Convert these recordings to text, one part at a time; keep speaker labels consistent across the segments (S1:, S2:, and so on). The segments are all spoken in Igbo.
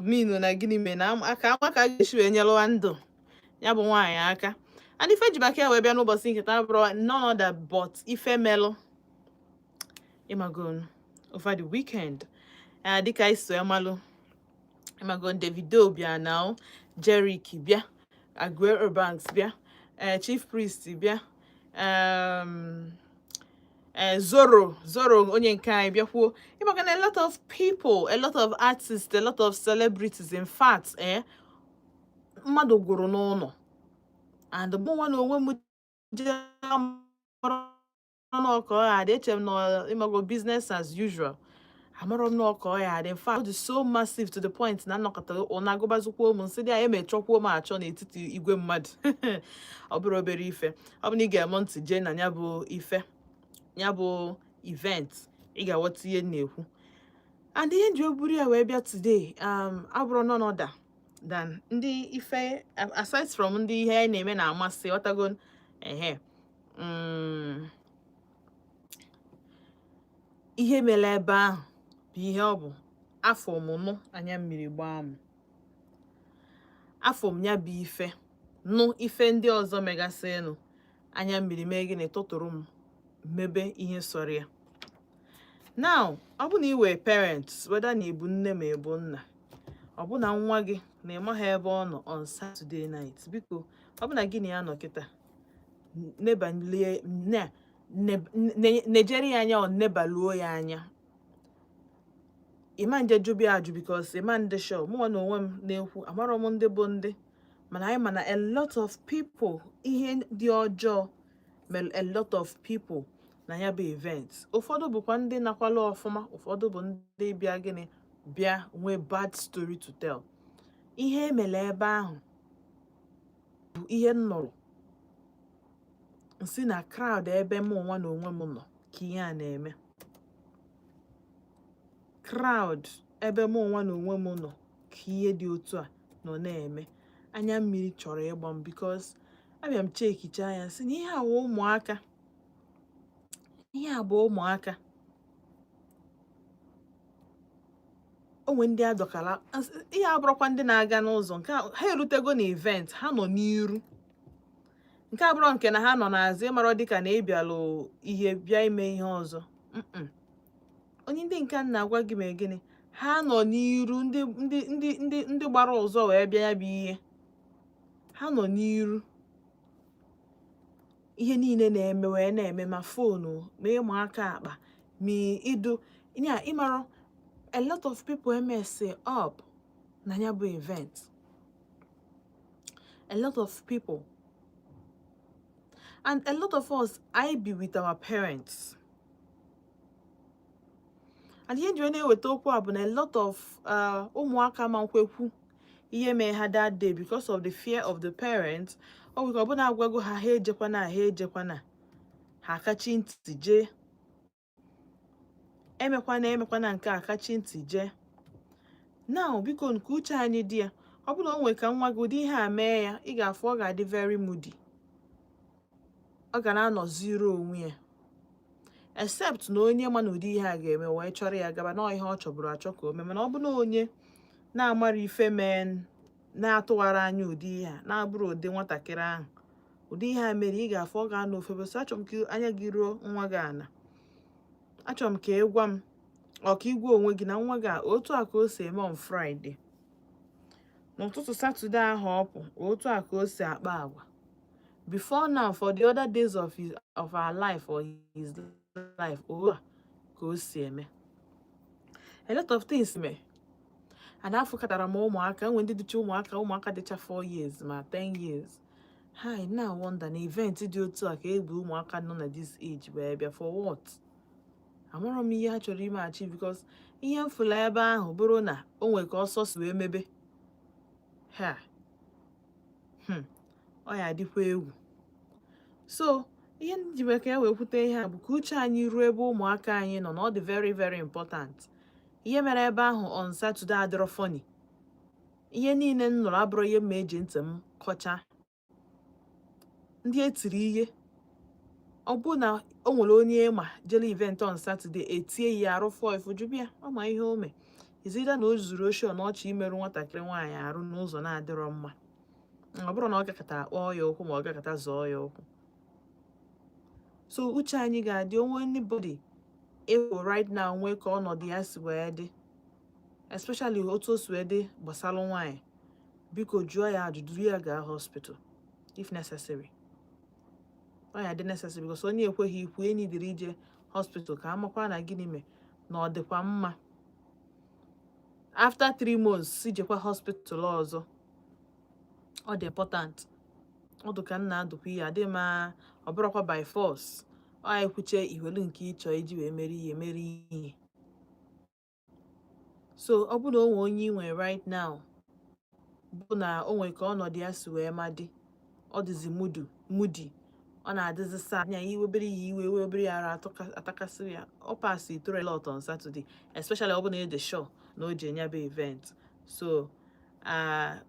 S1: Minu na gịnị mere na aka ama ka a ga-esi wee nyelụwa ndụ ya bụ nwaanyị aka. And ife ji maka ya wee bịa n'ụbọchị nke taa bụrụ none other but ife melụ ịmagon over the weekend. Dịka anyị si wee malụ, ịmagon, Davido bịa now, Jerick bịa, Aguero Banks bịa, Chief Priest bịa, Zoro Zoro onye nke anyị bịakwuo. Ịmaka na a lot of people, a lot of artists, a lot of celebrities, in fact, mmadụ gwụrụ n'ụlọ. And mụnwa na onwe m jee mara na ọka ọ ya adị, eche m na ịmago, business as usual. Amarọ m na ọka ọ ya adị. In fact, ọ dị so massive to the point na nnọkọta ụna agụbazikwa m nsị dị ya emechọkwuo m achọ n'etiti igwe mmadụ. Ọ bụrụ obere ife, ọ bụ na ị ga-eme ntị jee na ya bụ ife, ya bụ event, ị ga-aghọta ihe m na-ekwu. And ihe nji buru ya wee bịa today abụrụ none other than ndị ife, aside from ndị ihe anyị na-eme na-amasị, ghọtago, ehe, ihe mere ebe ahụ bụ ihe ọ bụ afọ m nụ, anya mmiri gbaa m. Afọ m ya bụ ife nụ, ife ndị ọzọ megasịnụ, anya mmiri mee gịnị, tụtụrụ m mebe ihe sọrọ ya. Now, ọ bụ na ị wee parents, whether na ịbụ nne ma ịbụ nna, ọ bụ na nwa gị na ịmaghị ebe ọ nọ on Saturday night, biko, ọ bụ na gị na ya nọ kịta, nebalie nejere ya anya, ọ nebaluo ya anya. Ịma nje jụbịa ajụ, because ịma ndị sure. Mụnwa na onwe m na-ekwu, amarọ m ndị bụ ndị, mana anyị ma na a lot of people, ihe dị ọjọọ mere a lot of people na ya bụ event. Ụfọdụ bụkwa ndị nakwala ọfụma, ụfọdụ bụ ndị bịa gịnị, bịa nwee bad story to tell. Ihe emere ebe ahụ bụ ihe m nụrụ nsị na crowd ebe mụ nwa na onwe m nọ ka ihe a na-eme. Crowd ebe mụ nwa na onwe m nọ ka ihe dị otu a nọ na-eme, anya mmiri chọrọ ịgba m, because abịa m chekicha ya sị na ihe a wụ ụmụaka, ihe a bụ ụmụaka. Onwe ndị adọkara ihe, abụrụkwa ndị na-aga n'ụzọ nke ha erutego na event, ha nọ n'iru. Nke abụrụ nke na ha nọ n'azụ, ịmara dịka na ịbịalụ ihe bịa ime ihe ọzọ. Onye ndị nke a na-agwa gị mee gịnị, ha nọ n'iru. Ndị gbara ụzọ wee bịa ya bụ ihe, ha nọ n'iru. Ihe niile na-eme wee na-eme, ma phone, ma ịma aka akpa, ma idu ya, ịmara, a lot of people mess up na ya bụ event, a lot of people. And a lot of us, I be with our parents. And ihe nji wee na-eweta okwu a bụ na a lot of ụmụaka ma nkwekwu ihe mee ha that day because of the fear of the parents. Ọ nwere ọ bụna agwago ha, ha ejekwana, ha ejekwana, ha akachi ntị jee. Emekwana, emekwana nke a, akachi ntị jee. Now, biko, nke uche anyị dị ya, ọ bụrụ na o nwere ka nwa gị ụdị ihe a mee ya, ị ga-afụ ọ ga-adị very moody, ọ ga na-anọziri onwe ya, except na onye ma na ụdị ihe a ga-eme wee chọrọ ya gaba na ihe ọ chọburu achọ ka o mee. Mana ọ bụ na onye na-amara ife mee, na-atụghara anya ụdị ihe a, na-abụrụ ụdị nwatakịrị ahụ ụdị ihe a mere, ị ga-afụ ọ ga-anọ ofe bụsị. Achọrọ m ka anya gị ruo nwa gị ana. Achọrọ m ka ị gwa m, ọ ka ịgwa onwe gị na nwa gị a, otu a ka o si eme on Friday n'ụtụtụ, Saturday ahụ ọ pụ, otu a ka o si akpa agwa before now, for the other days of our life or his life, otu a ka o si eme. A lot of things mee, and afụkọtara m ụmụaka enwe ndị dịcha ụmụaka, ụmụaka dịcha 4 years ma 10 years. Ha na wonder na event dị otu a ka egbu ụmụaka nọ na this age wee bịa for what? Amarọ m ihe ha chọrọ ime achieve, because ihe m fụrụ ebe ahụ bụrụ na o nwere ka ọsọ si wee mebe ha, ọ ya adịkwa egwu. So ihe m ji maka ya wee kwute ihe a bụ ka uche anyị ruo ebe ụmụaka anyị nọ, na ọ dị very very important. Ihe mere ebe ahụ on Saturday adịrọ funny. Ihe niile m nụrụ abụrụ ihe m eji ntị m kọcha. Ndị etiri ihe, ọ bụ na o nwere onye ma jere event on Saturday, etie ya arụ fọ ifu, jụbịa ọ ma ihe o mee. Is either na o zuru oshi ọ na ọchị imerụ nwatakịrị nwaanyị arụ n'ụzọ na-adịrọ mma. Ọ bụrụ na ọ gakọta kpọọ ya ụkwụ, ma ọ gakọta zọọ ya ụkwụ. So uche anyị ga-adị onwe anybody ịhụ right now nwee ka ọnọdụ ya si wee dị, especially otu o si wee dị gbasara nwaanyị, biko jụọ ya ajụjụ, duru ya gaa hospital if necessary. Ọ ya dị necessary because onye ekweghị ikwu enyi dịrị ije hospital ka amakwa na gịnị mee na ọ dịkwa mma. After 3 months, ijekwa hospital ọzọ. Ọ dị important. Ọ dị ka m na-adụkwa ihe adị ma ọ bụrụkwa by force. Ọ ekwuche iwelu nke ịchọ iji wee mere ihe mere ihe. So ọ bụ na o nwee onye ị nwere right now bụ na o nwere ka ọnọdụ ya si wee ma dị, ọ dịzi moody moody, ọ na-adịzi sad ya, iwe obere ihe, iwe iwe obere ya, ara atakasịrị ya. Ọ pass through a lot on Saturday especially, ọ bụ na ị dị sure na o ji enya bụ event. So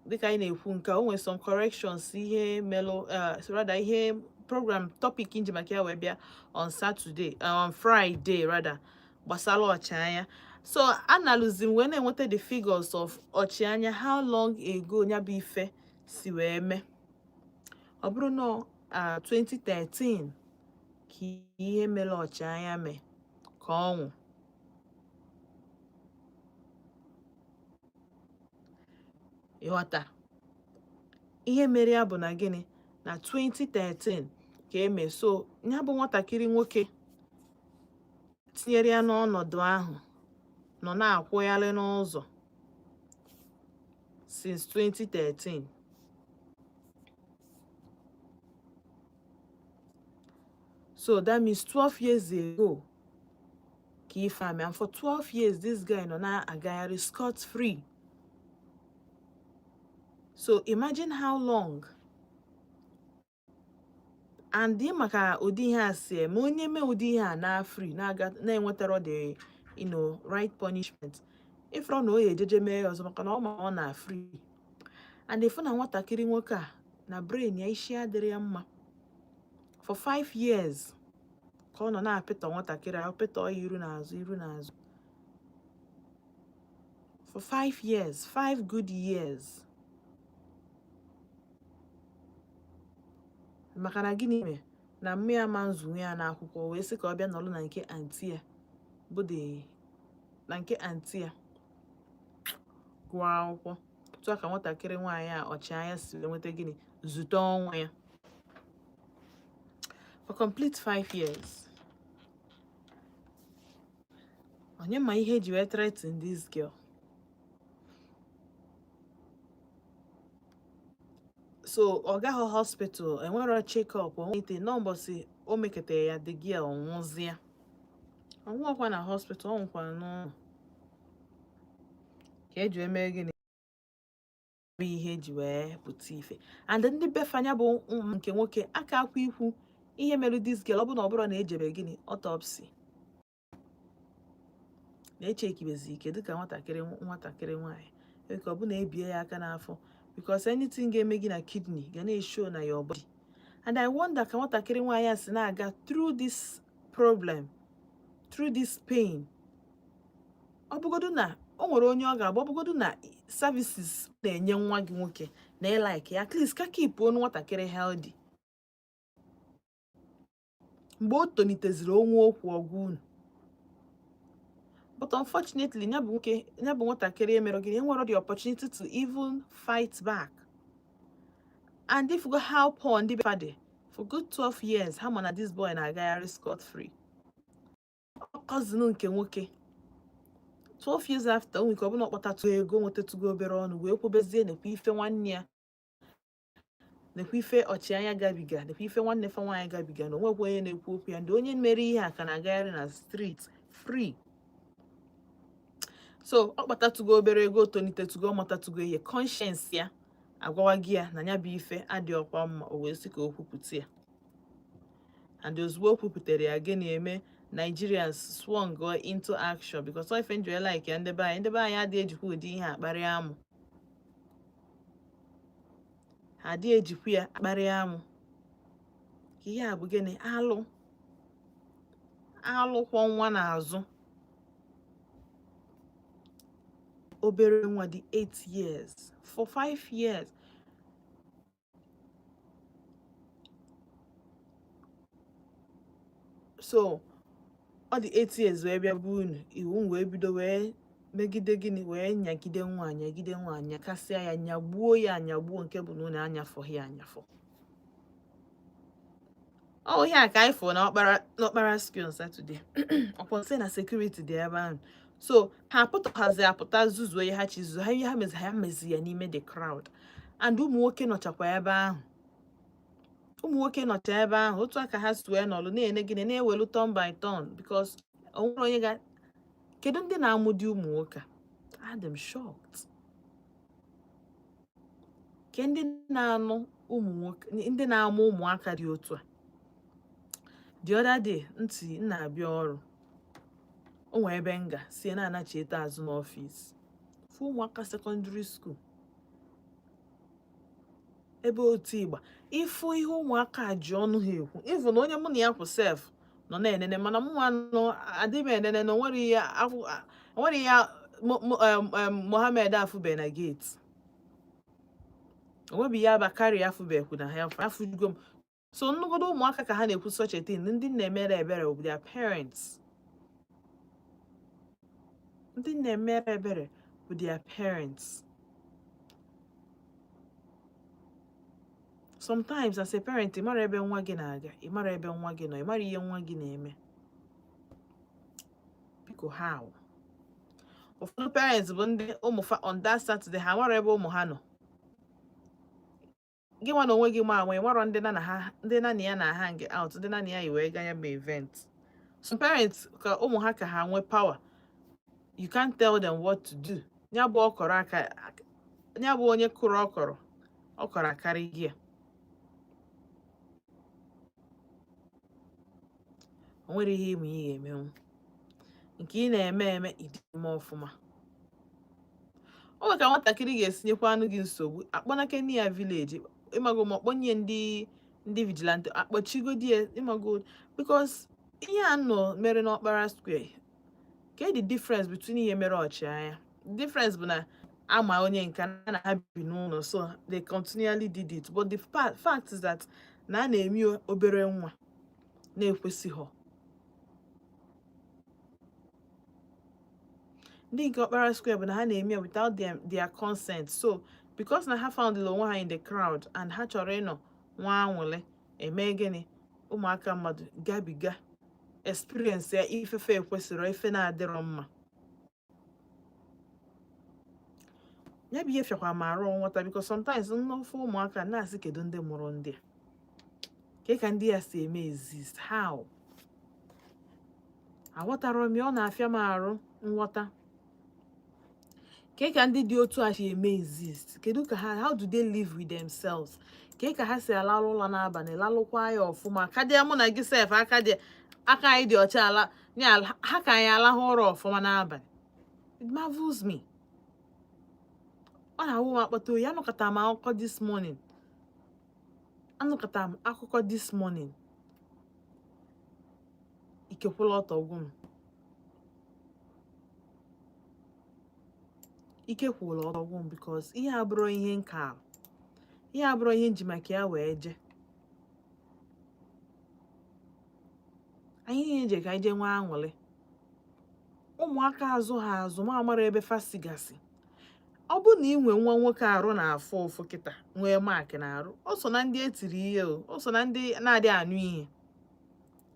S1: dịka anyị na-ekwu nke a, o nwere some corrections ihe melụ, so rather ihe program topic nji maka ya wee bịa on Saturday, on Friday rather, gbasara ọchịanya. So analụzi m wee na-enweta the figures of ọchịanya, how long ago ya bụ ife si wee mee. Ọ bụrụ na 2013 ka ihe mere ọchịanya mee ka ọ nwụ. Ịghọta ihe mere ya bụ na gịnị na 2013 ka eme. So ya bụ nwatakịrị nwoke tinyere ya n'ọnọdụ ahụ nọ na-akwụgharị n'ụzọ since 2013. So that means 12 years ago ka ife a mee, and for 12 years this guy nọ na-agagharị scot free. So imagine how long. And dị maka ụdị ihe a si eme, onye mee ụdị ihe a na free na-aga na-enwetara the right punishment, ịfụrụ na o ya ejeje mee ya ọzọ, maka na ọ ma ọ na free. And ịfụ na nwatakịrị nwoke a na brain ya, isi adịrị ya mma. For 5 years ka ọ nọ na-apịtọ nwatakịrị ahụ, pịtọ ya iru n'azụ, iru n'azụ, for 5 years, 5 good years. Maka na gịnị mere na mme ya ma nzunwe ya n'akwụkwọ, wee sị ka ọ bịa nọrọ na nke aunty ya, bụ the na nke aunty ya gụọ akwụkwọ. Otu a ka nwatakịrị nwaanyị a ọchịagha si wee nweta gịnị, zute ọnwa ya for complete 5 years. Onye ma ihe eji wee threaten this girl? So ọ gaghị hospital, enwero check up anything. Nọ mbọsị o mekọtara ya, the girl nwụzịa. Ọ nwụọkwa na hospital, ọ nwụkwara n'ụlọ ka eji wee mee gịnị bụ ihe eji wee pụta ife. And ndị befanya bụ nke nwoke aka akwa ikwu ihe mere this girl. Ọ bụ na ọ bụrụ na ejebe gịnị, autopsy, na-echekibezi ike dịka nwatakịrị nwaanyị ka ọ bụ na ebie ya aka n'afọ, because anything ga-eme gị na kidney ga na-eshow na your body. And I wonder ka nwatakịrị nwaanyị a si na-aga through this problem, through this pain. Ọ bụgodu na o nwere onye ọ ga-agba, ọ bụgodu na services na-enye nwa gị nwoke na ịlike ya, at least ka keep onu nwatakịrị healthy mgbe o toliteziri onwe okwu ọgwụ unu. But unfortunately, ya bụ nwoke, ya bụ nwatakịrị emere gịnị, enwere the opportunity to even fight back. And if you go how poor ndị be dị, for good 12 years ha ma na this boy na-agagharị scot free. Cousin nke nwoke, 12 years after, o nwere ike ọ bụla ọ kpatatụ ego, nwetatụgo obere ọnụ, wee kwubezie nekwa ife nwanne ya, nekwa ife ọchịanya gabiga, nekwa ife nwanne fa nwaanyị gabiga, na onwekwa onye na-ekwu okwu ya. Ndị onye mere ihe a ka na-agagharị na street free. So ọ kpatatụgo obere ego, tonitetụgo, ọ matatụgo ihe, conscience ya agwawa gị ya na ya bụ ife adị ọkwa mma. O wee sị ka o kwupụta ya. And ozugbo o kwupụtara ya, gịnị eme? Nigerians swung into action, because ọ ife njọ like ya, ndị be anyị, ndị be anyị adịghị ejikwa ụdị ihe akparị amụ, ha adịghị ejikwa ya akparị amụ. Ihe a bụ gịnị? Alụ alụ kwọ nwa n'azụ. Obere nwa dị 8 years, for 5 years. So ọ dị 8 years wee bịa bụ unu iwu wee bido wee megide gịnị, wee nyagide nwa, nyagide nwa, nyakasịa ya, nyagbuo ya anyagbuo, nke bụ na unu anyafọghị ya anyafọ. Ọ ihe a ka anyị fụrụ na n'Ọkpara Square on Saturday. Ọkwa sị na security dị ebe ahụ, so ha apụtaghazi apụta zuzuo ihe ha chi zuzo ha, ihe ha mezi, ha mezi ya n'ime the crowd. And ụmụ nwoke nọchakwa ebe ahụ, ụmụ nwoke nọcha ebe ahụ. Otu aka ha si wee nọlụ na-ene gịnị, na-ewelu turn by turn, because o nwere onye ga. Kedu ndị na-amụ dị ụmụ nwoke a? Adị m shocked. Ke ndị na-anụ ụmụ nwoke, ndị na-amụ ụmụaka dị otu a? The other day, ntị m na-abịa ọrụ, o nwee ebe m ga sie na-anachiete azụ n'ọfịs, fụ ụmụaka secondary school ebe otu ịgba ịfụ ihe ụmụaka ji ọnụ ha ekwu. Ịfụ na onye mụ na ya kwụ sef nọ na-enene, mana mụ nwa nọ adị m enene na onwere ihe onwere ihe Mohammed afụbe na gate, onwebi ihe Abakari afụbekwu na ha afụgo m. So nnụgodo ụmụaka ka ha na-ekwu such a thing, ndị na-emere ebere bụ their parents, ndị na-emere ebere bụ their parents. Sometimes as a parent, ị mara ebe nwa gị na-aga, ị mara ebe nwa gị nọ, ị mara ihe nwa gị na-eme. Biko, how? Ụfọdụ parents bụ ndị ụmụ fa on that Saturday, ha mara ebe ụmụ ha nọ. Gị nwa na onwe gị ma anwa, ị marọ ndị na na ha, ndị na na ya na hang out, ndị na na ya yi wee gaa ya ma event. Some parents ka ụmụ ha ka ha nwee power, you can't tell them what to do. Ya bụ ọkọrọ aka, ya bụ onye kụrụ ọkọrọ, ọkọrọ akarị gị ya. O nwere ihe ịma ị ga-emenwu nke ị na-eme eme ịdị ime ọfụma. O nwere ka nwatakịrị ga-esinyekwa anụ gị nsogbu, akpọnake nne ya village, ịmago, ma ọkpọnye ndị vigilante akpọchigodi ya, ịmago, because ihe a nọ mere n'Ọkpara Square, ke the difference between ihe mere Ọchịagha? The difference bụ na ama onye nka na ha bi n'ụlọ, so they continually did it. But the fact is that na a na-eme obere nwa na-ekwesịghọ. Ndị nke Ọkpara Square bụ na ha na-eme ya without their consent. So because na ha found onwe ha in the crowd and ha chọrọ ịnọ nwa anwụlị eme gịnị, ụmụaka mmadụ gabiga experience ya ifefe ekwesịrị, ife na-adịrọ mma. Ya bụ ihe fịakwa m arụ nghọta, because sometimes nnọfụ ụmụaka na-asị, kedu ndị mụrụ ndị a? Ke ka ndị a si eme exist? How? Aghọtara m ya, ọ na-afịa m arụ nghọta. Ke ka ndị dị otu a si eme exist? Kedu ka ha, how do they live with themselves? Ke ka ha si alalụ ụlọ n'abalị, lalụkwa ya ọfụma? Ka dị mụ na gị sef, aka dị aka anyị dị ọcha ala ya, ha ka anyị alahụ ụra ọfụma n'abalị. It marvels me. Ọ na-awụ m akpata oyi. Anụkọta m akụkọ this morning, anụkọta m akụkọ this morning, ikekwụla ọtọ gwụ m, ike kwụla ọtọ gwụ m, because ihe abụrụ ihe nka, ihe abụrụ ihe nji maka ya wee jee. Anyị niile je ka anyị jee nwee aṅụrị. Ụmụaka azụ ha azụ ma amara ebe fa sigasị. Ọ bụ na ị nwee nwa nwoke arụ na-afụ ụfụ kịta, nwee mark na arụ, o so na ndị etiri ihe, o so na ndị na-adị anụ ihe,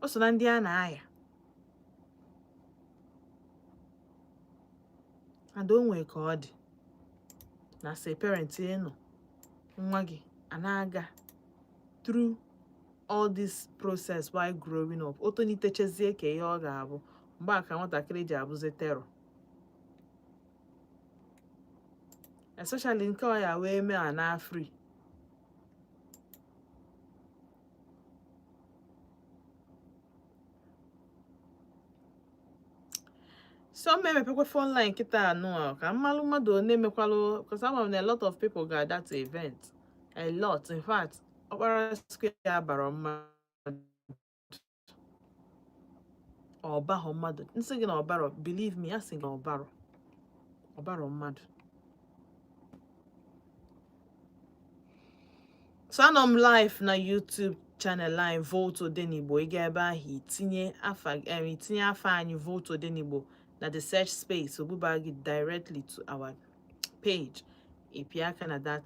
S1: o so na ndị a na-aya. And o nwee ka ọ dị na as a parent, ịnọ nwa gị a na-aga through all this process while growing up, o tolitechezie ka ihe ọ ga-abụ, mgbe a ka nwatakịrị ji abụzi terror, especially nke ọ ya wee mee a na free. So m emepekwa phone line kịta anụ a ka mmalụ mmadụ one mekwalụ, because ama m na a lot of people ga that event, a lot. In fact, Ọkpara Square bara mmadụ, ọbahọ mmadụ. Nsị gị na ọbarọ, believe me, asị gị na ọbarọ. Ọbara mmadụ. So anọ m live na YouTube channel anyị, Volt Odenigbo. Ị ga ebe ahụ, itinye afa anyị, Volt Odenigbo, na the search space, obuba gị directly to our page. Ịpịa aka na that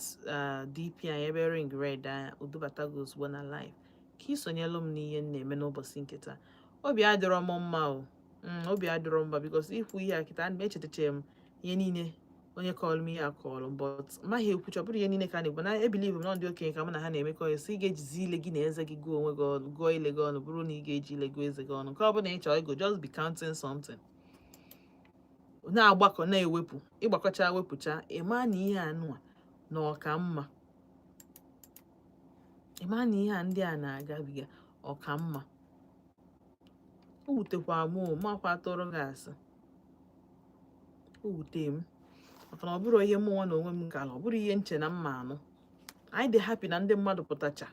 S1: DP anyị ebe ring red anya, odubata gị ozugbo na live ka ị sonyelu m n'ihe m na-eme n'ụbọchị nke taa. Obi adịrọ m mma o. Obi adịrọ m mma because ikwu ihe a kịta, ana m echetacha m ihe niile onye kọọrọ m ihe a kọọrọ m, but maghị ekwucha. Ọ bụrụ ihe niile ka a na-ekwu na ebelieve m na ndị okenye ka mụ na ha na-emekọ ya, so ị ga-ejizi ile gị na eze gị gụọ onwe gị ọnụ, gụọ ile gị ọnụ. Bụrụ na ị ga-eji ile gụọ eze gị ọnụ, nke ọ bụla ị chọrọ ịgụ, just be counting something, na-agbakọ na-ewepụ, ịgbakọcha wepụcha, ịma na ihe anụ a na ọka mma, ịma na ihe a ndị a na-agabiga ọka mma. O wutekwa m o, makwa tụrụ gị asị, o wute m maka na ọ bụrụ ihe mụ nwa na onwe m gara, ọ bụrụ ihe nche na mma anụ. Anyị dị happy na ndị mmadụ pụtacha,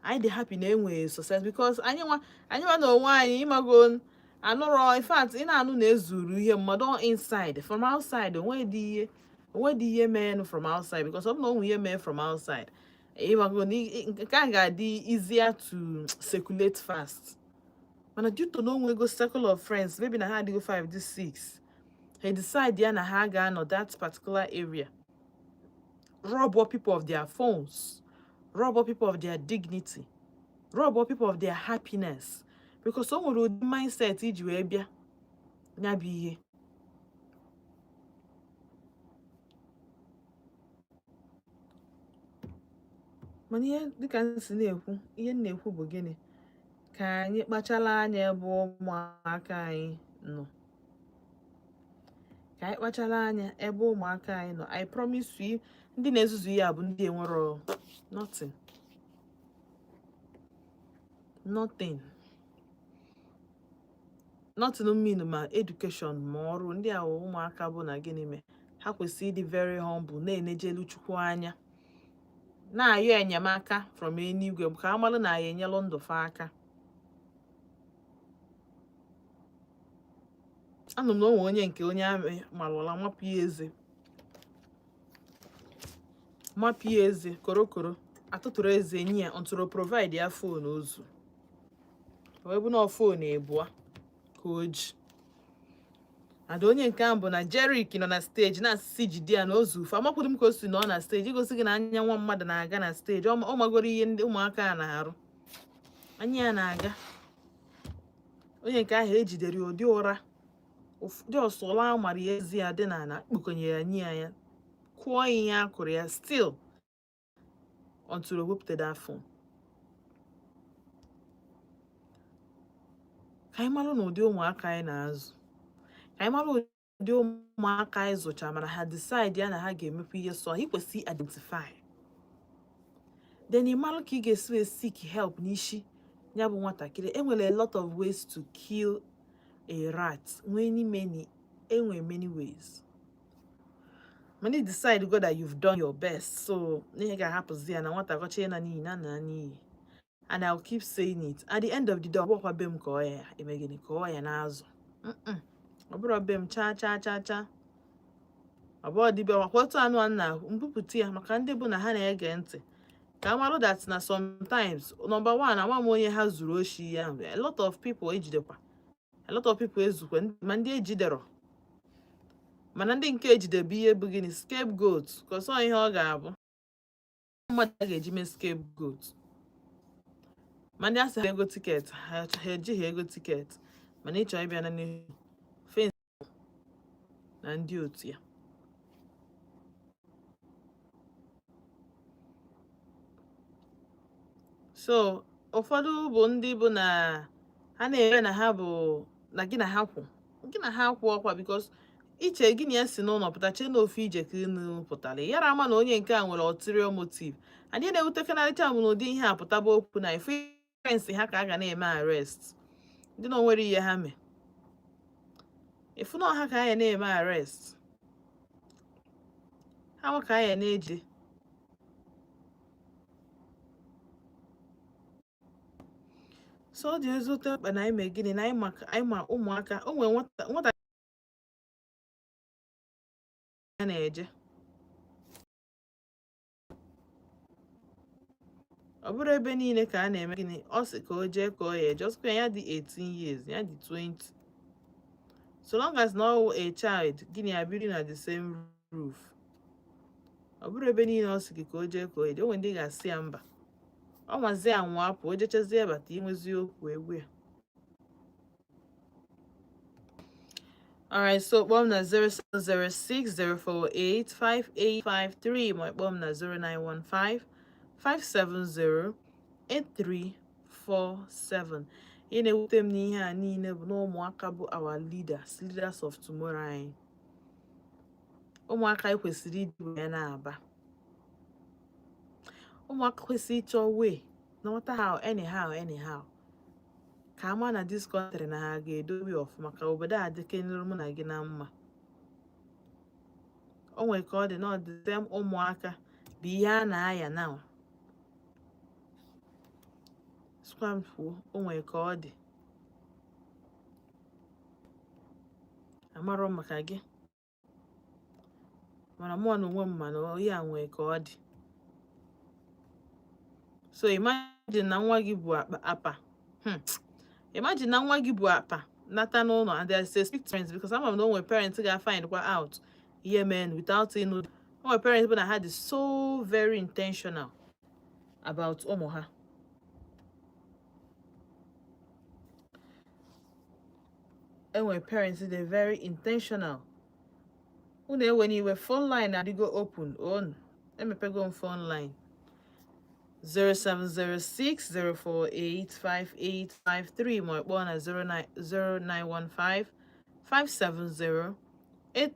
S1: anyị dị happy na enwere success, because anyị nwa na onwe anyị, ịmago, anụrọ. In fact, ị na-anụ na ezuru ihe mmadụ inside, from outside onwe dị ihe mee from outside, because ọ bụ na onwe ihe mee from outside, ịmago na nke a ga-adị easier to circulate fast. Mana due to na onwego circle of friends, maybe na ha adịgo 5 dị 6, ha decide ya na ha ga-anọ that particular area, rob people of their phones, rob people of their dignity, rob people of their happiness, because o nwere ụdị mindset iji wee bịa ya bụ ihe. Mana ihe dịka m si na-ekwu, ihe m na-ekwu bụ gịnị? Ka anyị kpachala anya ebe ụmụaka anyị nọ, ka anyị kpachala anya ebe ụmụaka anyị nọ. I promise you, ndị na-ezuzu ihe a bụ ndị enwero nothing, nothing, nothing mean, ma education ma ọrụ. Ndị a wụ ụmụaka bụ na gịnị mee ha kwesịrị ịdị very humble, na-enejelu Chukwu anya, na-ayọ enyemaka from eluigwe, ka amalụ na ya enyelụ ndụ fa aka. Anụ m na onwe onye nke onye amị marụla mapụ ya eze, mapụ ya eze korokoro, atụtụrụ eze nye ya ntụrụ, provide ya phone ozu wee bụ na phone ebua ka o ji ada. Onye nke ahụ bụ na Jerick nọ na stage na-asịsị jide ya na ozu ufe. Amakwụrụ m ka o si nọ na stage igosi gị na anya nwa mmadụ na-aga na stage. Ọ magoro ihe ndị ụmụaka a na-arụ, anya ya na-aga. Onye nke ahụ ejidere ụdị ụra dị ọsọla mara ya, ezi ya dị n'ala, kpụkọnyere ya nye ya, ya kụọ ya ihe a kụrụ ya, still until o wepụta that phone. Ka anyị mara na ụdị ụmụaka anyị na-azụ, ka anyị mara ụdị ụmụaka anyị zụcha, mana ha decide ya na ha ga-emekwa ihe, so ị kwesị identify, then ị mara ka ị ga-esi wee seek help n'isi ya bụ nwatakịrị. Enwere a lot of ways to kill a rat, many, many, enwere many ways, mana ị decide go that you've done your best, so ihe ga-ahapụzi ya na nwata kọcha na n'iyi na na n'iyi. And I'll keep saying it, at the end of the day, ọ bụrụkwa be m ka ọ ya eme gịnị, ka ọ ya na-azụ. Ọ bụrụ be m chaa chaa chaa chaa, ọ bụrụ dibịa makwa otu anụ a na mbupụta ya, maka ndị bụ na ha na-ege ntị, ka amarụ that na sometimes, number one, ama m onye ha zuru oshi ya. A lot of people ejidekwa, a lot of people ezukwa, ma ndị ejidero, mana ndị nke ejide bụ ihe bụ gịnị? Scapegoat. Kọsọ ihe ọ ga-abụ mmadụ a ga-eji mee scapegoat. Ma ndị asị ha ego ticket, ha ejighị ego ticket, mana ịchọ ịbịa na n'ihu fence na ndị otu ya. So ụfọdụ bụ ndị bụ na ha na-eme na ha bụ na gị na ha kwụ, gị na ha kwụ ọkwa, because iche gị na ya si n'ụlọ pụta, chee na ofu ije ka unu pụtara, yara ama na onye nke a nwere ulterior motive. And ihe na-ewutekarịcha bụ na ụdị ihe a pụtaba okwu na ife friends ha ka a ga na-eme arrest, ndị na onwere ihe ha mee, ifu na ọha ka a ya na-eme arrest, ha nwa ka a ya na-eji. So ọ dị ezigbote mkpa na anyị mee gịnị? Na anyị ma ụmụaka o nwere nwata nwata. na-eje. Ọ bụrụ ebe niile ka a na-eme gịnị ọ sị ka o jee ka ọ ya eje. Ọ sịkwa ya dị 18 years, ya dị 20, so long as na ọ wụ a child, gịnị ya biri na the same roof. Ọ bụrụ ebe niile ọ sị gị ka o jee ka o eje. O nwere ndị ga-asị ya mba, ọ nwazie anwụ apụ, o jechazie bata, inwezi okwu egwu ya. Alright, so kpọọ m na 07060485853 ma kpọọ m na 09155708347. Ihe na-ewute m n'ihe a niile bụ na ụmụaka bụ our leaders, leaders of tomorrow anyị. Ụmụaka anyị kwesịrị ịdị ya na-aba. Ụmụaka kwesịrị ịchọ way, no matter how, anyhow, anyhow, ka ama na this country na ha ga-edobe ọfụma, ka obodo a dịkenere mụ na gị na mma. O nwere ka ọ dị na ọ dị same ụmụaka bụ ihe a na-aya now. Sịkwa m kwuo, o nwere ka ọ dị. Amarọ m maka gị, mana mụọ na onwe m mana ihe a nwere ka ọ dị. So imagine na nwa gị bụ akpa apa. Imagine na nwa gị bụ akpa nata n'ụlọ, and there is a strict parents, because ama m na o nwere parents ga-find kwa out ihe men without ịnụ. O nwere parents bụ na ha dị so very intentional about ụmụ ha. E nwere parents dị very intentional. Unu ewe n'iwe, phone line adịgo open on. Emepego m phone line 07060485853 ma kpọọ na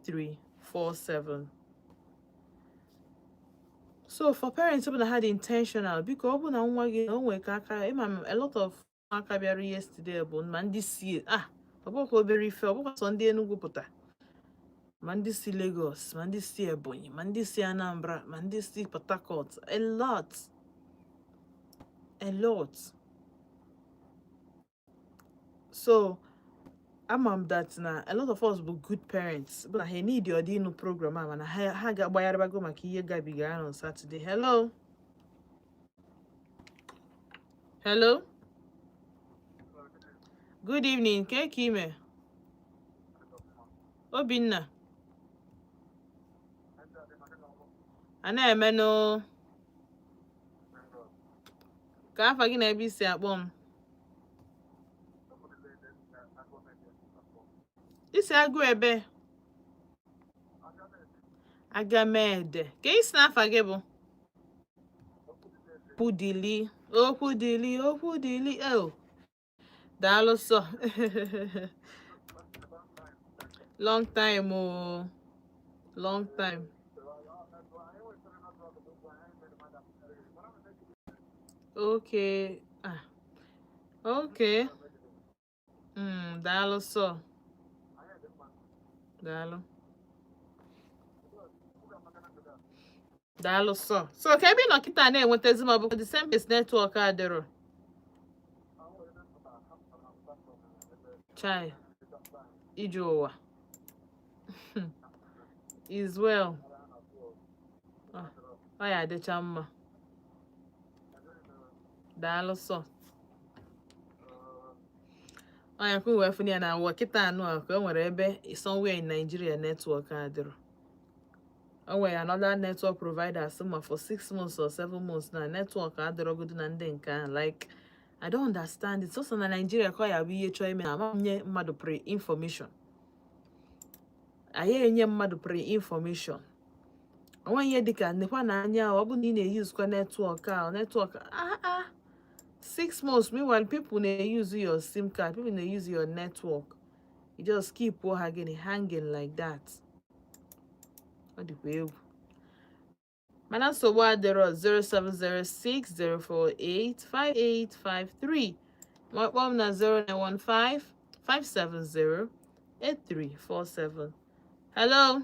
S1: 09155708347. So for parents bụ na ha dị intentional, biko, ọ bụ na nwa gị na o nwere ka aka ịma m, a lot of ụmụaka bịara yesterday bụ ma ndị si ọ bụkwa obere ife, ọ bụkwa sọ ndị Enugu pụta, ma ndị si Lagos, ma ndị si Ebonyi, ma ndị si Anambra, ma ndị si Port Harcourt, a lot, a lot. So ama m that na a lot of us bụ good parents bụ na ha need ọdị ịnụ program a, mana ha ga-agbagharịbago maka ihe gabigara on Saturday. Hello, hello, good evening. Ke ka ime, Obinna? A na-emenụ ka afa gị na ebe isi akpọ m? Isi agụ ebe Agamede ka isi na afa gị bụ Okwudili. Okwudili, Okwudili, oh, daalụ sọ. Long time o, long time. Okay, ah, okay. Daalụ sọ, daalụ, daalụ sọ. So ka ebe ị nọ kịta na-enwetazi m, ọ bụ the same place network adịrọ? Chai, ije ụwa is well. Ọ ya adịcha mma. Daalụ sọ. Ọ ya kwụ wee fụ ya na ụwa kịta anụ a ka o nwere ebe somewhere in Nigeria network adịrọ. O nwere another network provider sị ma for 6 months or 7 months na network adịrọgodo na ndị nke ahụ. Like, I don't understand it. Sọsọ na Nigeria ka ọ ya bụ ihe chọọ ime na ama nye mmadụ pre-information. Anyị enye mmadụ pre-information. Onwe ihe dịka nekwa na anya, ọ bụ na ị na-eyuzukwa network a, network ah, 6 months. Meanwhile, people na-use your SIM card, people na-use your network. You just keep ha gịnị hanging like that. Ọ dịkwa egwu, mana nsogbu adịrọ. 07060485853 ma kpọọ m na 09155708347. Hello,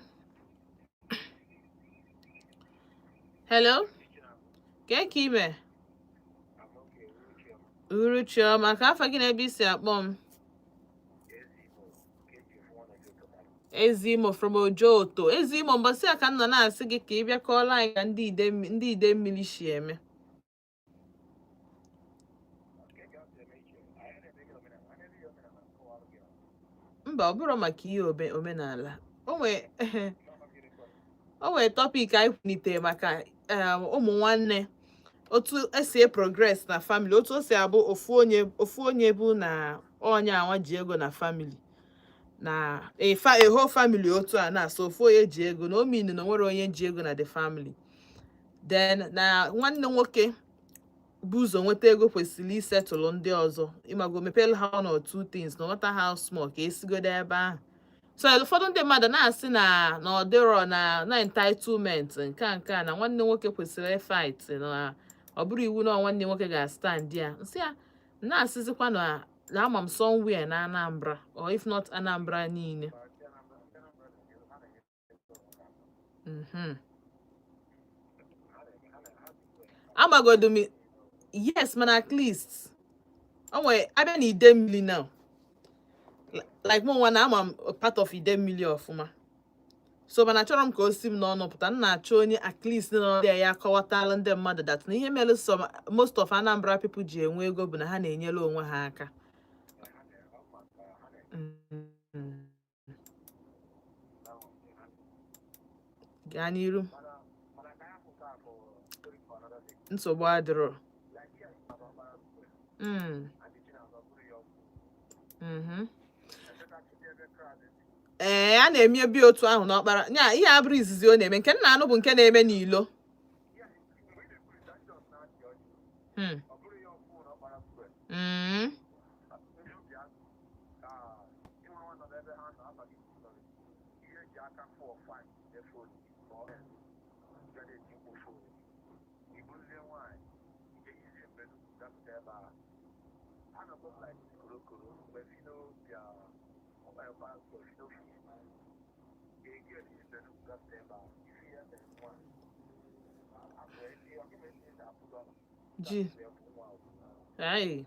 S1: hello, kee ka ime? Uhuruchi ọma. Ka afa gị na ebe i si akpọ m? Ezimo from Ojoto. Ezimo, mbọsị a ka m nọ na-asị gị ka ị bịa kọọrọ anyị ka ndị ide mmiri si eme. Mba, ọ bụrụ maka ihe omenala, o nwee topic anyị kwunitere maka ụmụ nwanne, otu esi e progress na family, otu o si abụ ofu onye bụ na onye anwa ji ego na family, na a whole family, otu a na-asọ ofu onye ji ego na o mean na onwere onye ji ego na the family. Then na nwanne nwoke bụ ụzọ nweta ego kwesịrị isetụlụ ndị ọzọ, ịmago, mepere ha one or two things, no matter how small, ka esigodo ebe ahụ. So ụfọdụ ndị mmadụ na-asị na ọ dịrọ na entitlement nke a na nwanne nwoke kwesịrị fight, na ọ bụrụ iwu na nwanne nwoke ga-stand ya. Nsị ya na-asịzikwa na ama m somewhere na Anambra, or if not Anambra niile. Amagodo m, yes, mana at least o nwere abịa na Idemmili now, like mụ nwa na ama m part of Idemmili ọfụma, so mana achọrọ m ka o si m n'ọnụ pụta. M na-achọ onye at least nọ there ya akọwatala ndị mmadụ that na ihe mere some most of Anambra people ji enwe ego bụ na ha na-enyere onwe ha aka. Gaa n'iru, nsogbu adịrọ. Ee, a na-eme ebi otu ahụ n'ọkpara nya. Ihe abụrụ izizi ọ na-eme, nke nna anụ bụ nke na-eme n'ilo. Ji ai.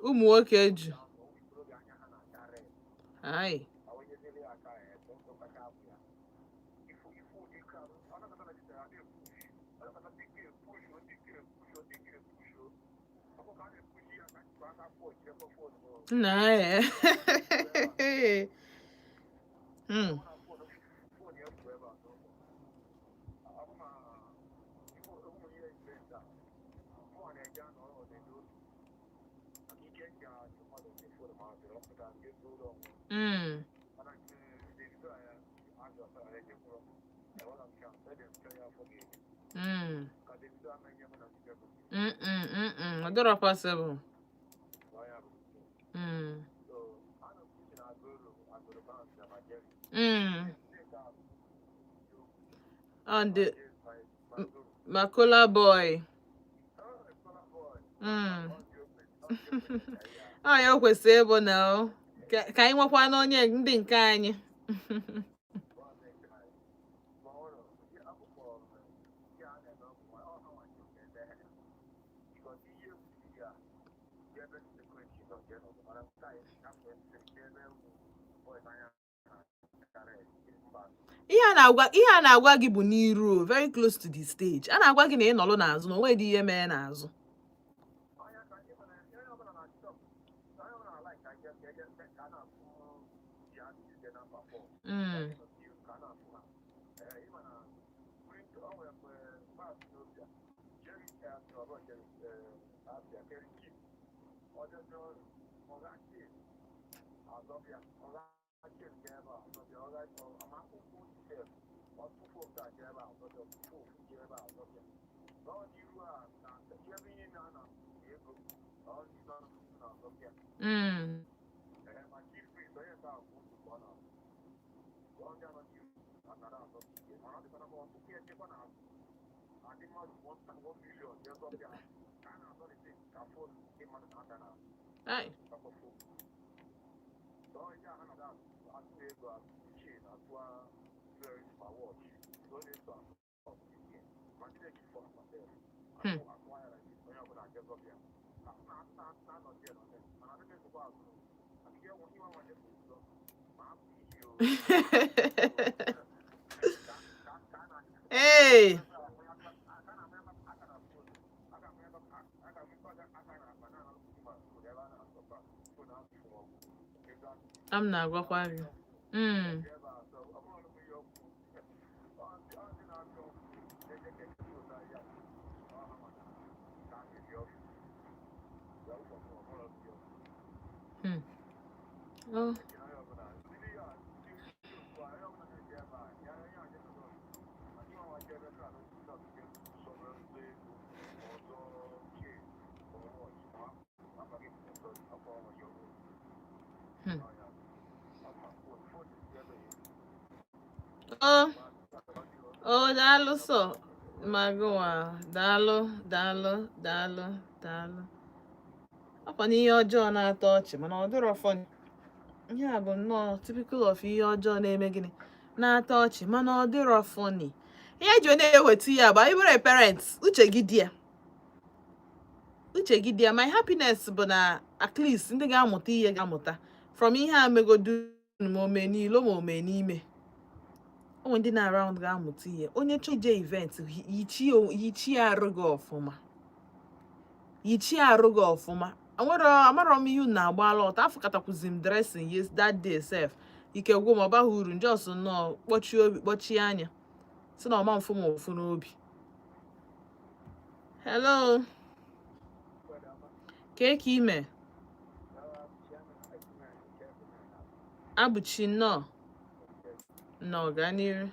S1: Ụmụ nwoke ju ai. Nna ya. Ọ dịrọ possible. On the Makola boy. Ọ ya o kwesịrị ịbụ na o ka anyị nwekwa n'onye ndị nke anyị. Ihe a na-agwa gị bụ n'iru o, very close to the stage. A na-agwa gị na ị nọrọ n'azụ na onwe dị ihe mee n'azụ. Ai. Hey. M na-agwakwa gị. Oh. Oh, oh, daalụ sọ ma gụnwa, daalụ, daalụ, daalụ, daalụ. Ọkwa na ihe ọjọọ na-atọ ọchị, mana ọ dịrọ funny. Ihe a bụ nnọọ typical of ihe ọjọọ na-eme gịnị, na-atọ ọchị, mana ọ dịrọ funny. Ihe eji na-eweta ya bụ anyị bụrụ a parent, uche gị dị ya, uche gị dị ya. My happiness bụ na at least ndị ga-amụta ihe ga-amụta from ihe a megodu, ma ome n'ilo, ma ome n'ime onwe ndị na around ga-amụta ihe. Onye chọọ ije event, yichie arụ gị ọfụma, yichie arụ gị ọfụma. Nwere amarọ m ihe unu na-agba ala ọtọ afọ katakwuzi m dressing. Yes, that day sef, ike gwụ m, ọ baghị uru njọs nnọọ kpọchie obi, kpọchie anya, si na ọma mfụ m ụfụ n'obi. Hello, kee ka ime? Abụchi, nnọọ, nnọọ, gaa n'iru.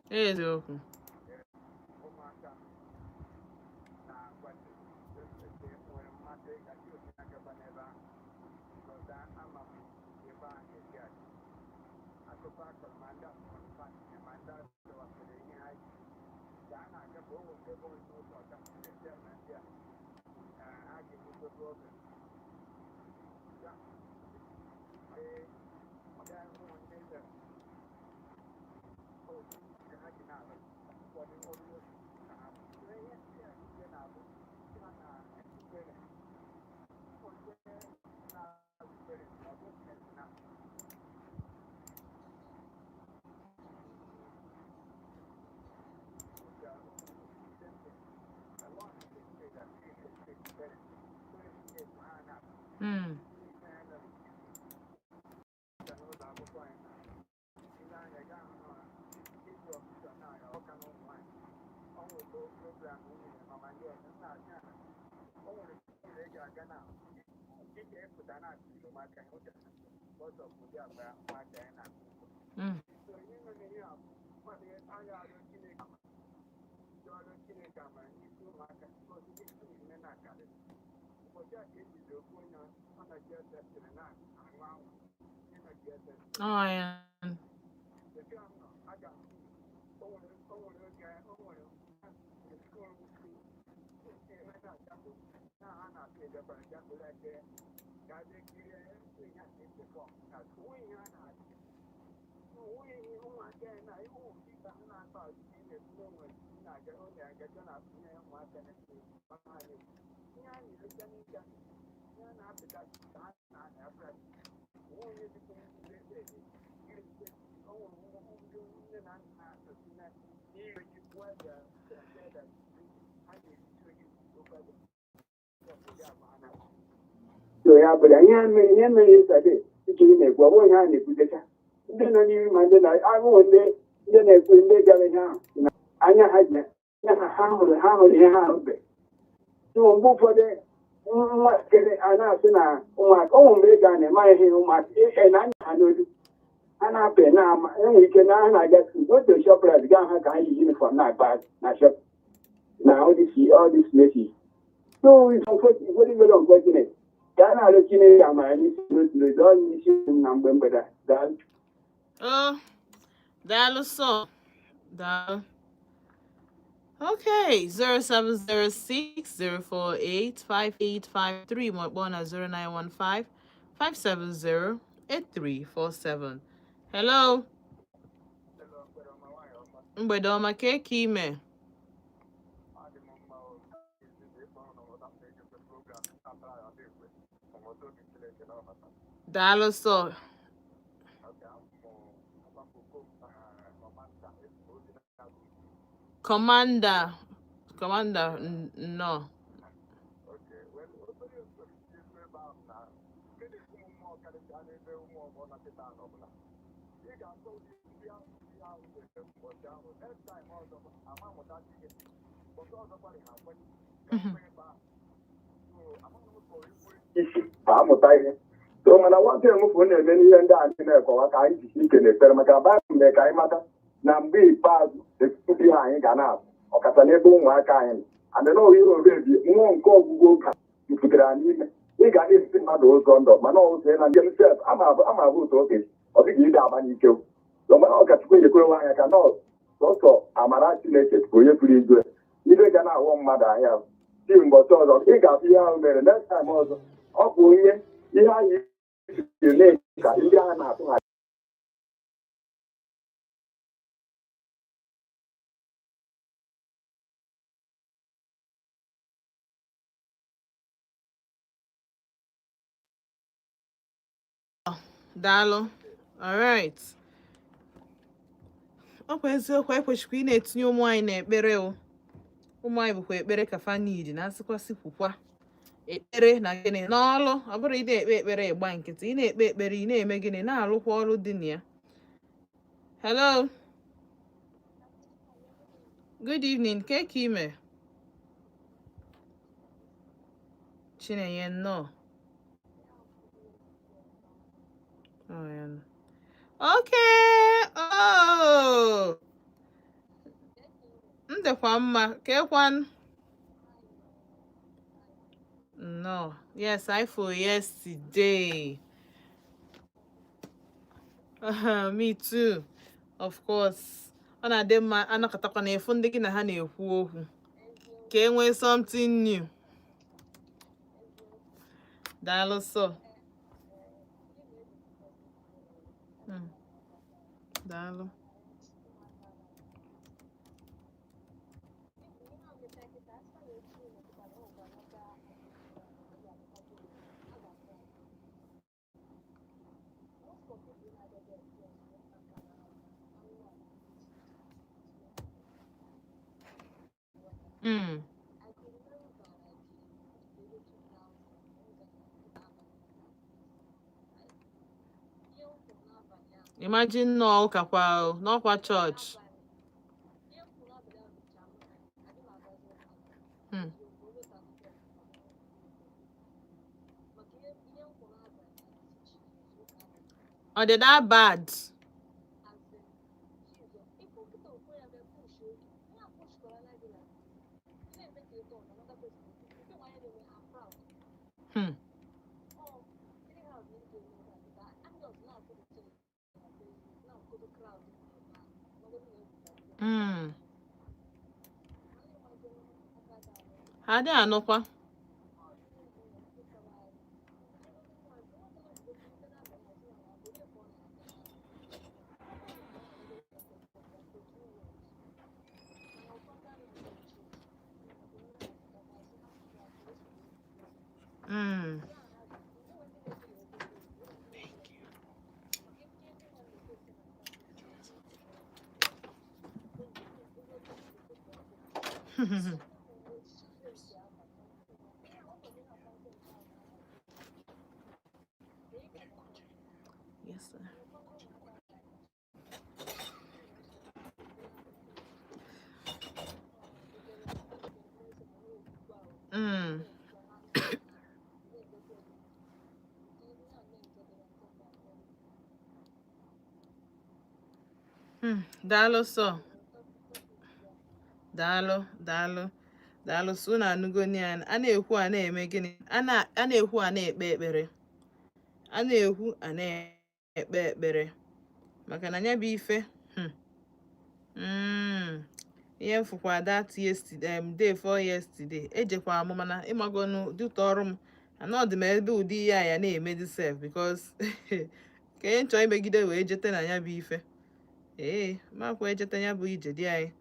S1: Eziokwu. Oh, yeah.
S2: So ya bụrụ ihe mere yesterday iji na-ekwu, ọ bụghị ihe a na-ekwutecha ndị nọ n'ihu, ma ndị na-ahụhụ, ndị na-ekwu, ndị gara ihe ahụ na anya ha ji anya ha, ha hụrụ ihe ha ahụbe. So mgbe ụfọdụ nwatakịrị a na-asị na ụmụaka ụmụ mgbe ị ga na-eme ihe ụmụaka na anya ha n'olu ha na-apị na-ama, enwere ike na ha na-aga school otu Shoprite gaa ha ka ha yi uniform na-agba na shop na all these places. So it's unfortunate, very very unfortunate ka a na-arịọ Chineke amara n'isi n'otu n'otu ọ n'isi m na mgbe mgbede a. Daalụ.
S1: Oh, daalụ sọ. Daalụ. Okay, 0706 048 5853 ma kpọọ na 0915 570 8347. Hello, mgbede ọma, ka eke ime? Daalụ sọ. Commander, Commander, nnọọ.
S3: Isi ma amụta ihe so, mana nwata emụfụ na-eme n'ihe ndị a na-ekọwa ka anyị jisi ike n'ekpere, maka Baịbụl mee ka anyị mata na mgbe ikpeazụ etiti ihe anyị ga na-abụ, ọkacha n'ebe ụmụaka anyị nọ. Adị na ihe orebi mmụọ nke ọgwụgwụ oge a jupụtara n'ime ị ga na-esi mmadụ ụzọ ndụ, mana ụzọ na njem sef ama abụ ụzọ oge ọ dịghị ide agba n'ike. Mana ọkachukwu enyekwere anya ka nọọsụ sọsọ amara Chineke bụ onye pụrụ igwe ibe ga na-aghọ mmadụ ahịa si mbọchị ọzọ ị ga-abụ ihe ahụ mere next time ọzọ. Ọ bụ ihe ihe anyị siri ka ndị agha na-atụghachi.
S1: Daalụ. Alright, ọ kwa eziokwu, ekwesịkwa ị na-etinye ụmụ anyị n'ekpere o. Ụmụ anyị bụkwa ekpere ka fa need na asịkwasị kwukwa ekpere na gịnị n'ọlụ. Ọ bụrụ ị na-ekpe ekpere ịgba nkịtị, ị na-ekpe ekpere, ị na-eme gịnị, na-alụkwa ọrụ dị na ya. Hello, good evening, ke ka ime? Chinenye, nnọọ. Oh, yeah. Okay. Oh. M dịkwa mma, kekwan? No. Yes, I for yesterday. Me too. Of course. Ọ na-adị mma anọkọtakwa na efu ndị gị na ha na-ekwu okwu ka e nwee something new. Daalụ sọ. Daalụ. Imagine nọ ụka kwa o, n'ọkwa chọọchị. Ọ dị that bad? Ha adịghị anụkwa. Thank you. Yes, sir. Daalụ sọ. Daalụ, daalụ. Daalụ. So unu anụgoni ya. A na-ekwu, a na-eme gịnị? A na-ekwu, a na-ekpe ekpere. A na-ekwu, a na-ekpe ekpere, maka na ya bụ ife. Ihe m fụkwa that yesterday, day for yesterday, ejekwa m, mana ịmagonu dịta ọrụ m anọdụ m ebe ụdị ihe a ya na-eme dị sef, because ka ihe nchọ imegide wee jete na ya bụ ife. Ee, makwa ejete ya bụ ije dị anyị,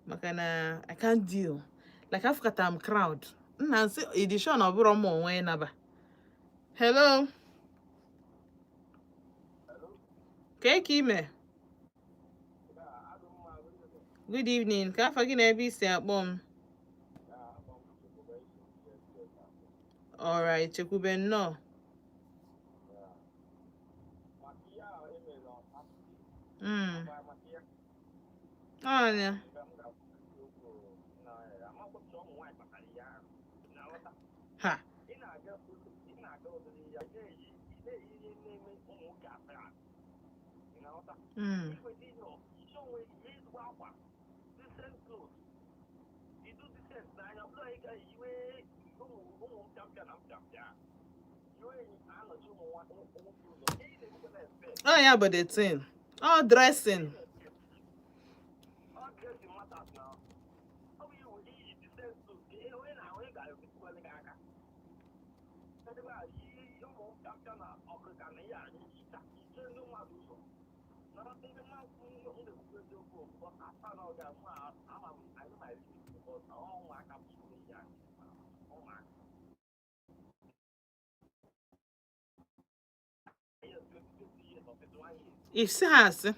S1: maka na I can't deal. Like, afụkata m crowd nna nsị edition, ọ bụrụ m onwe ịnaba. Hello, ka ka ime? Good evening. Ka afa gị na ebe isi akpọ m? Alright, Chekwube, nnọọ. Ọnya. Ha. Ọ ya bụ the thing. Ọ dressing. Isi ha asị.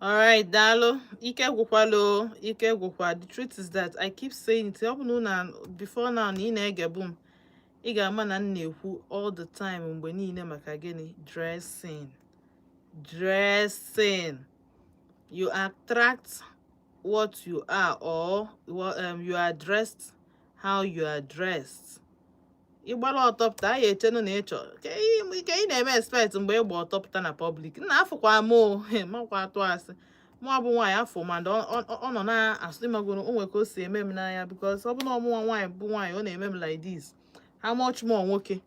S1: Alright, daalụ. Ike gwụkwala o, ike gwụkwa. The truth is that I keep saying it. Ọ bụ na unu before now na ị na-egebu m, ị ga-ama na m na-ekwu all the time, mgbe niile, maka gịnị? Dressing. Dressing. You attract what you are, or you are dressed how you are dressed. Ị gbara ọtọ pụta, a ya echenụ na ị chọrọ ka ị na-eme expect mgbe ị gba ọtọ pụta na public. Nna, afụkwa m o, makwa atụ asị mụ bụ nwaanyị afọ, mana ọ nọ na-asụ, ịmagoro o nwere ka o si eme m n'anya, because ọ bụ na ọmụnwa nwaanyị bụ nwaanyị, ọ na-eme m like this, how much more nwoke?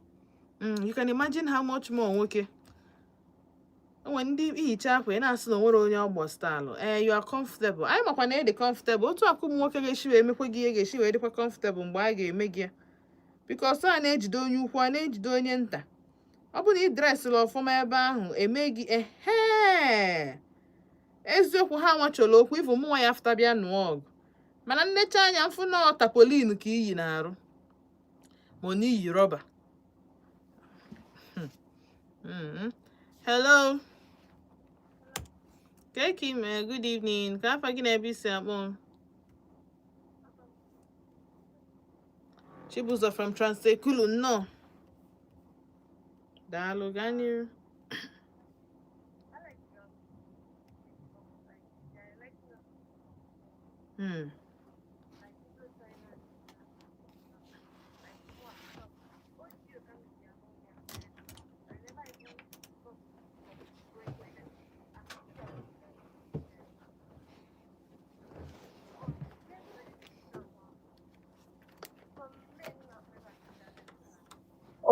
S1: You can imagine how much more nwoke. O nwere ndị ihicha akwa, ị na-asị na onwere onye ọgbọ style. Ee, you are comfortable. Anyị makwa na ị dị comfortable. Otu akụ ụmụ nwoke ga-esi wee mekwa gị ihe ga-esi wee dịkwa comfortable mgbe a ga-eme gị ya, because a na-ejide onye ukwu, a na-ejide onye nta. Ọ bụ na ị dressịrị ọfụma ebe ahụ, eme gị ehe. Eziokwu, ha nwachọrọ okwu ivu mụnwa ya afụta bịa nụọ ọgụ, mana nnecha anya mfụ na tarpaulin ka iyi na-arụ, ma ọ na iyi rọba. Hello, ka ka ime? Good evening. Ka afa gị na ebe isi akpọ m? Chibụzọ from Transekulu, nnọọ. Daalụ, gaa n'iru.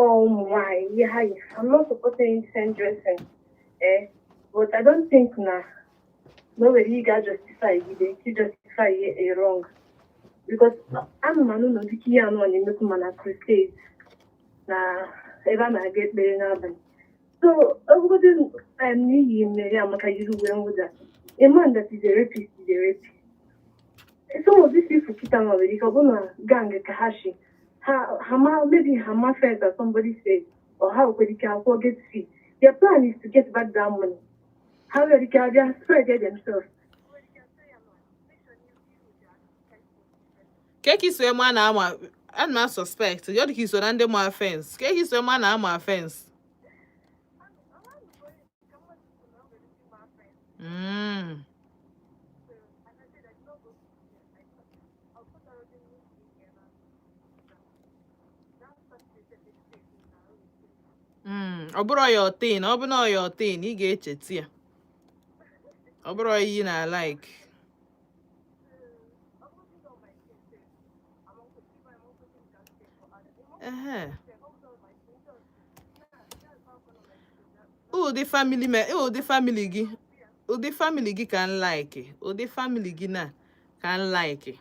S4: Ọ ụmụ nwanyị ihe ha yi. I'm not supporting indecent dressing, but I don't think na o nwere ihe ga-justify gide to justify a wrong, because anụmanụ na ụdịka ihe anụ na-emekwu mana crusade na ebe a na-aga ekpere n'abalị. So ọ bụgodị n'ihi mmeri amaka yiri uwe mwụda, a man that is a rapist is a rapist. Some of these people kita nwere ike ọ bụ na gang ka ha shi ha ma, maybe ha ma friends, as somebody said, or ha nwekwara ike akwụkwọ get fee. Their plan is to get back that money. Ha nwere ike abịa spread themselves.
S1: Ka ka iso ma na ama ana m suspect ọ dị ka iso na ndị ma fence. Ka ka iso ma na ama fence. Ọ bụrụ ya ọtin, ọ bụ na ọ ya ọtin, ị ga-echeta ya. Ọ bụrụ iyi na like. Ehe. Ụdị family me, ụdị family gị, ụdị family gị ka m like, ụdị family gị na ka m like.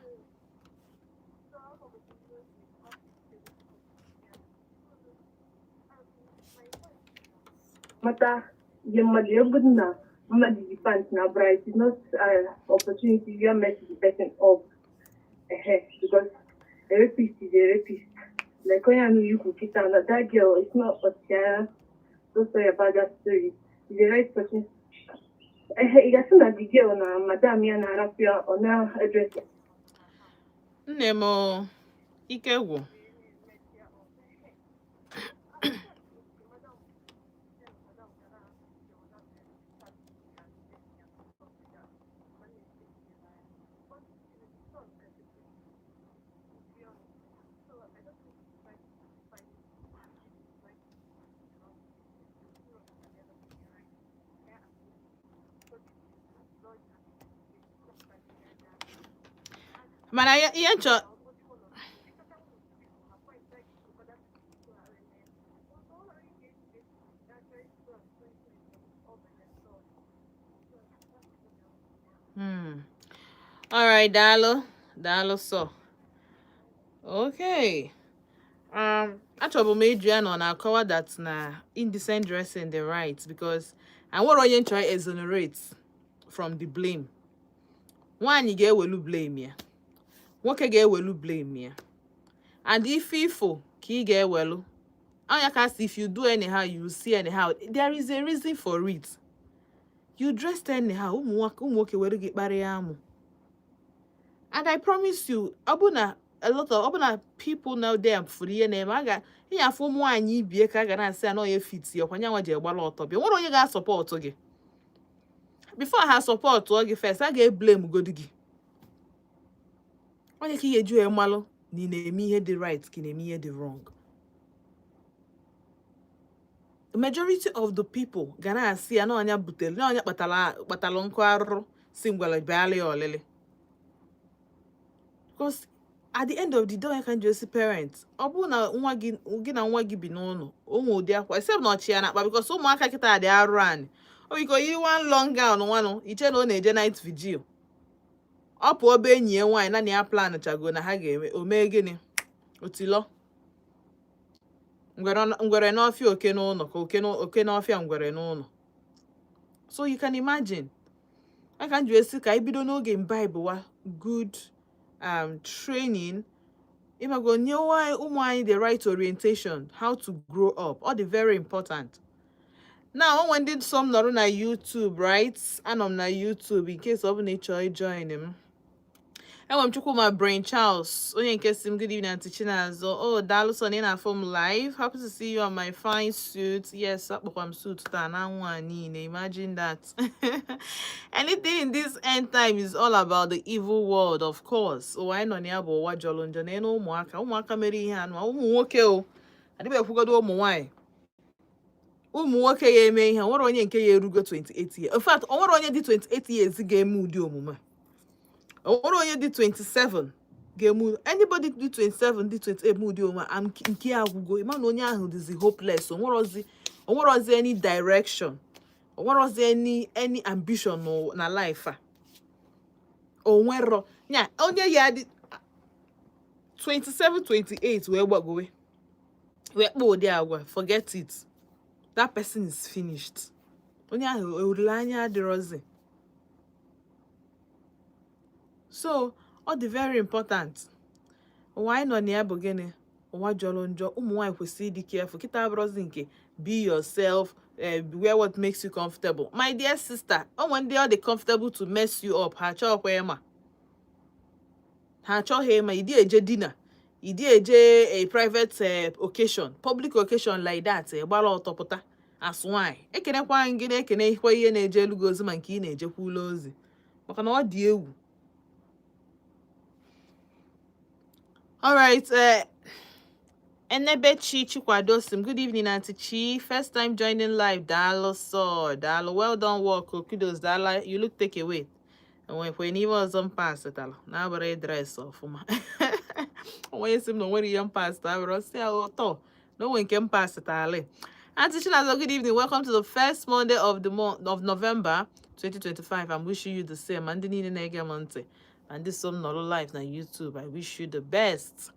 S4: Mata ihe mmadụ ya bụrụ na mmadụ yi pant na bra, it is not opportunity you mess the person up. Ehe, because a rapist is a rapist. Like onye anụ ikwu kịta na that girl is not Otiara. So sorry about that story. Is the right person. Ehe, ị ga-asị na the girl na madam ya na-arapụ ya, ọ na-address ya.
S1: Nne m o, ike gwụ. Mana ihe nchọ. All right, daalụ. Daalụ sọ. Okay. Achọbụ m ịjụ ya na ọ na-akọwa that na indecent dressing the right, because anwere onye nchọ exonerate from the blame. Nwaanyị ga-ewelu blame ya. Nwoke ga-ewelu blame ya. And ife ifo ka ị ga-ewelu. Anya ka sị, if you do anyhow, you will see anyhow. There is a reason for it. You dressed anyhow, ụmụ nwoke were gị kparịa amụ. And I promise you, ọ bụ na a lot of ọ bụ na people now there fụrụ ihe na-eme, a ga ihe afụ ụmụ nwaanyị ibie ka a ga na-asị ya na onye fit ya ọkwa nyanwa ji egbara ọtọ bịa. Nwere onye ga-asọpọtụ gị. Before ha sọpọtụọ gị first, a ga-eblame godu gị. Onye ka ị ga-eji wee malụ na ị na-eme ihe dị right ka ị na-eme ihe dị wrong. The majority of the people ga na-asị ya na ọnya butere, na ọnya kpatara nkụ arụrụ si ngwere bịala ya ọlịlị. Because at the end of the day, onye ka nji osi parents, ọ bụrụ na nwa gị, gị na nwa gị bi n'ụlọ, o nwe ụdị akwa, except na ọchị ya na-akpa, because ụmụaka kịta dị arụ anị. O nwere ike oyi one long gown nwanụ, iche na ọ na-eje night vigil. Ọ pụọ be enyi ya nwaanyị naanị ya plan chago na ha ga-eme, o mee gịnị? Otilọ. Ngwere n'ọfịa, oke n'ụlọ, ka oke n'ọfịa, ngwere n'ụlọ. So you can imagine. I can just ka anyị bido n'oge imbibe wa good training, ịmago nye ụmụ anyị the right orientation, how to grow up. All the very important. Now, onwe ndị some nọrọ na YouTube, right? Anọ m na YouTube in case ọ bụ na ị chọọ ijoin m. Enwe m Chukwuma Brain Charles, onye nke si m, "Good evening, Aunty Chinazọ." Oh, daalụ sọ na ị na-afụ m live. "Happy to see you on my fine suit." Yes, akpọkwa m suit taa n'anwụ a niile. Imagine that. "Anything in this end time is all about the evil world, of course." Ụwa anyị nọ na ya bụ ụwa jọrọ njọ na enu ụmụaka. Ụmụaka mere ihe anụ, ụmụ nwoke o. Adịghị ekwugodo ụmụ nwaanyị. Ụmụ nwoke ya eme ihe, o nwere onye nke ya erugo 28 years. In fact, o nwere onye dị 28 years ga-eme ụdị omume a. O nwere onye dị 27. Ga-emu anybody dị 27, dị 28 mu ụdị onwe am nke ya agwụgo. Ịma na onye ahụ dịzi hopeless, onwerozi onwerozi any direction, onwerozi any ambition na life a. Onwero nya onye ya dị 27, 28 wee gbagowe wee kpaa ụdị agwa, forget it, that person is finished. Onye ahụ, olileanya adịrọzi. So ọ dị very important. Ụwa anyị nọ na ya bụ gịnị? Ụwa jọrọ njọ. Ụmụ nwaanyị kwesịrị ịdị careful kịta. Abụrụzi nke be yourself, wear what makes you comfortable. My dear sister, o nwere ndị ọ dị comfortable to mess you up. Ha achọghịkwa ịma, ha achọghị ịma. Ịdị eje dinner, ịdị eje a private occasion, public occasion like that, gbara ọtọ pụta as nwanyị. Ekenekwa gị, na-ekenekwa ihe na-eje elu gị ozi, ma nke ị na-ejekwa ụlọ ozi, maka na ọ dị egwu. Alright, Enebechi Chikwado sim, good evening, Auntie Chi. First time joining live. Daalụ so, daalụ. Well done work. Oh, kudos, daalụ. You look take away. Enwekwe n'ihe ọzọ m pasịtara na-abụrụ dress ọfụma. Onye sị m na o nwere ihe m pasịtara abụrụ si ya ụtọ na onwe nke m pasịtara. Auntie Chinazo, good evening. Welcome to the first Monday of the month of November 2025. I'm wishing you the same. Ma ndị niile na-ege m ntị, ma ndị so m nọrọ live na YouTube, I wish you the best.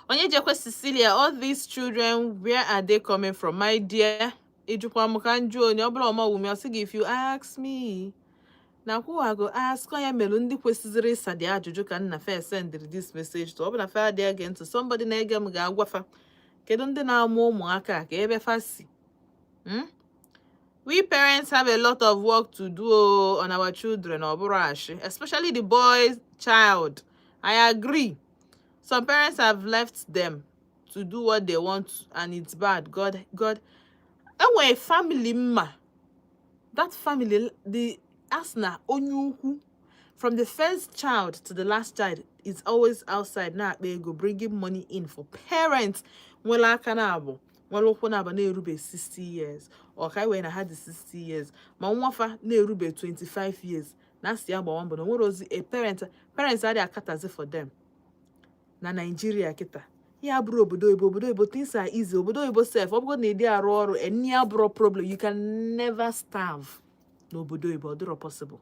S1: Onyejekwe Cecilia, all these children, where are they coming from? My dear, ịjụkwa m ka njụ onye ọbụla ọma wumi, ọ sị gị, if you ask me, na who I go ask? Ya mere ndị kwesịzịrị ịsa dị ajụjụ ka nna fe sendịrị this message to. Ọ bụ na fe adịghị ege ntị, somebody na-ege m ga-agwafa kedu ndị na-amụ ụmụaka a, ka ebe fa si. We parents have a lot of work to do oh, on our children, ọ bụrụ ashị, especially the boys child. I agree. Some parents have left them to do what they want and it's bad. God, God, enwere family mma. That family, the as na onye ukwu, from the first child to the last child, is always outside na-akpa ego, bringing money in for parents nwere aka na-abụ, nwere ụkwụ na-aba, na-erube 60 years, ọ ka wee na ha dị 60 years, ma nwafa na-erube 25 years, na asị ya gbawa mbọ na onwere ozi a parent, parents adịghị akatazi for them. Na Nigeria kịta ya bụrụ obodo oyibo, obodo oyibo things are easy. Obodo oyibo sef, ọ bụrụ na ị dị arụ ọrụ eni, abụrụ problem. You can never starve n'obodo oyibo, ọ dịrọ possible.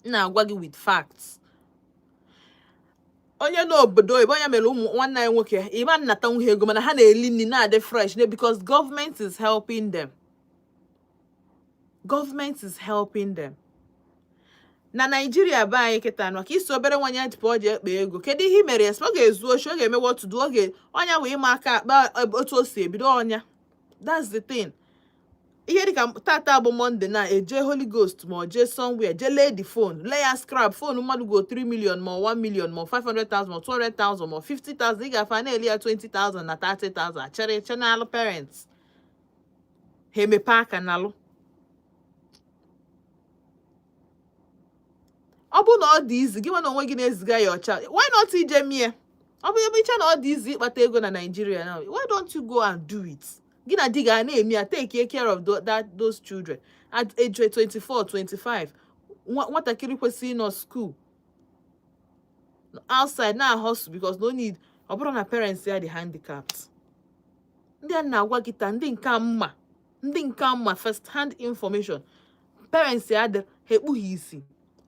S1: M na-agwa gị with facts. Onye n'obodo oyibo, onye mere ụmụ nwanne anyị nwoke ịma nnata nwuhe ego, mana ha na-eli nri, na-adị fresh ne, because government is helping them. Government is helping them. Na Naijiria be anyị kịta, maka isi obere nwanyị ya jipụ ọ ji ekpe ego, kedu ihe i mere ya? Ọ ga-ezu oshi, ọ ga-eme what to do, ọ ga ọnya wee ịma aka akpa otu o si ebido ọnya. That's the thing. Ihe dịka tata bụ Monday, na eje Holy Ghost, ma ọ jee somewhere jee lee the phone, lee ya scrap phone mmadụ go 3 million, ma 1 million, ma 500,000, ma 200,000, ma 50,000. Ị ga-afa na-eli ya 20,000 na 30,000, achere eche n'alụ parents ha emepe aka n'alụ. Ọ bụ na ọ dị izi gị nwa na onwe gị na-eziga ya ọcha, why not ije mie? Ọ bụ ebe iche na ọ dị izi ịkpata ego na Nigeria now, why don't you go and do it? Gị na di ga na-eme ya, take care of those children at age 24, 25. Nwatakịrị kwesịrị ịnọ school outside na hustle because no need. Ọ bụrụ na parents ya dị handicapped, ndị a na-agwa gị taa, ndị nke mma, ndị nke mma, first hand information, parents ya dị ha ekpughi isi,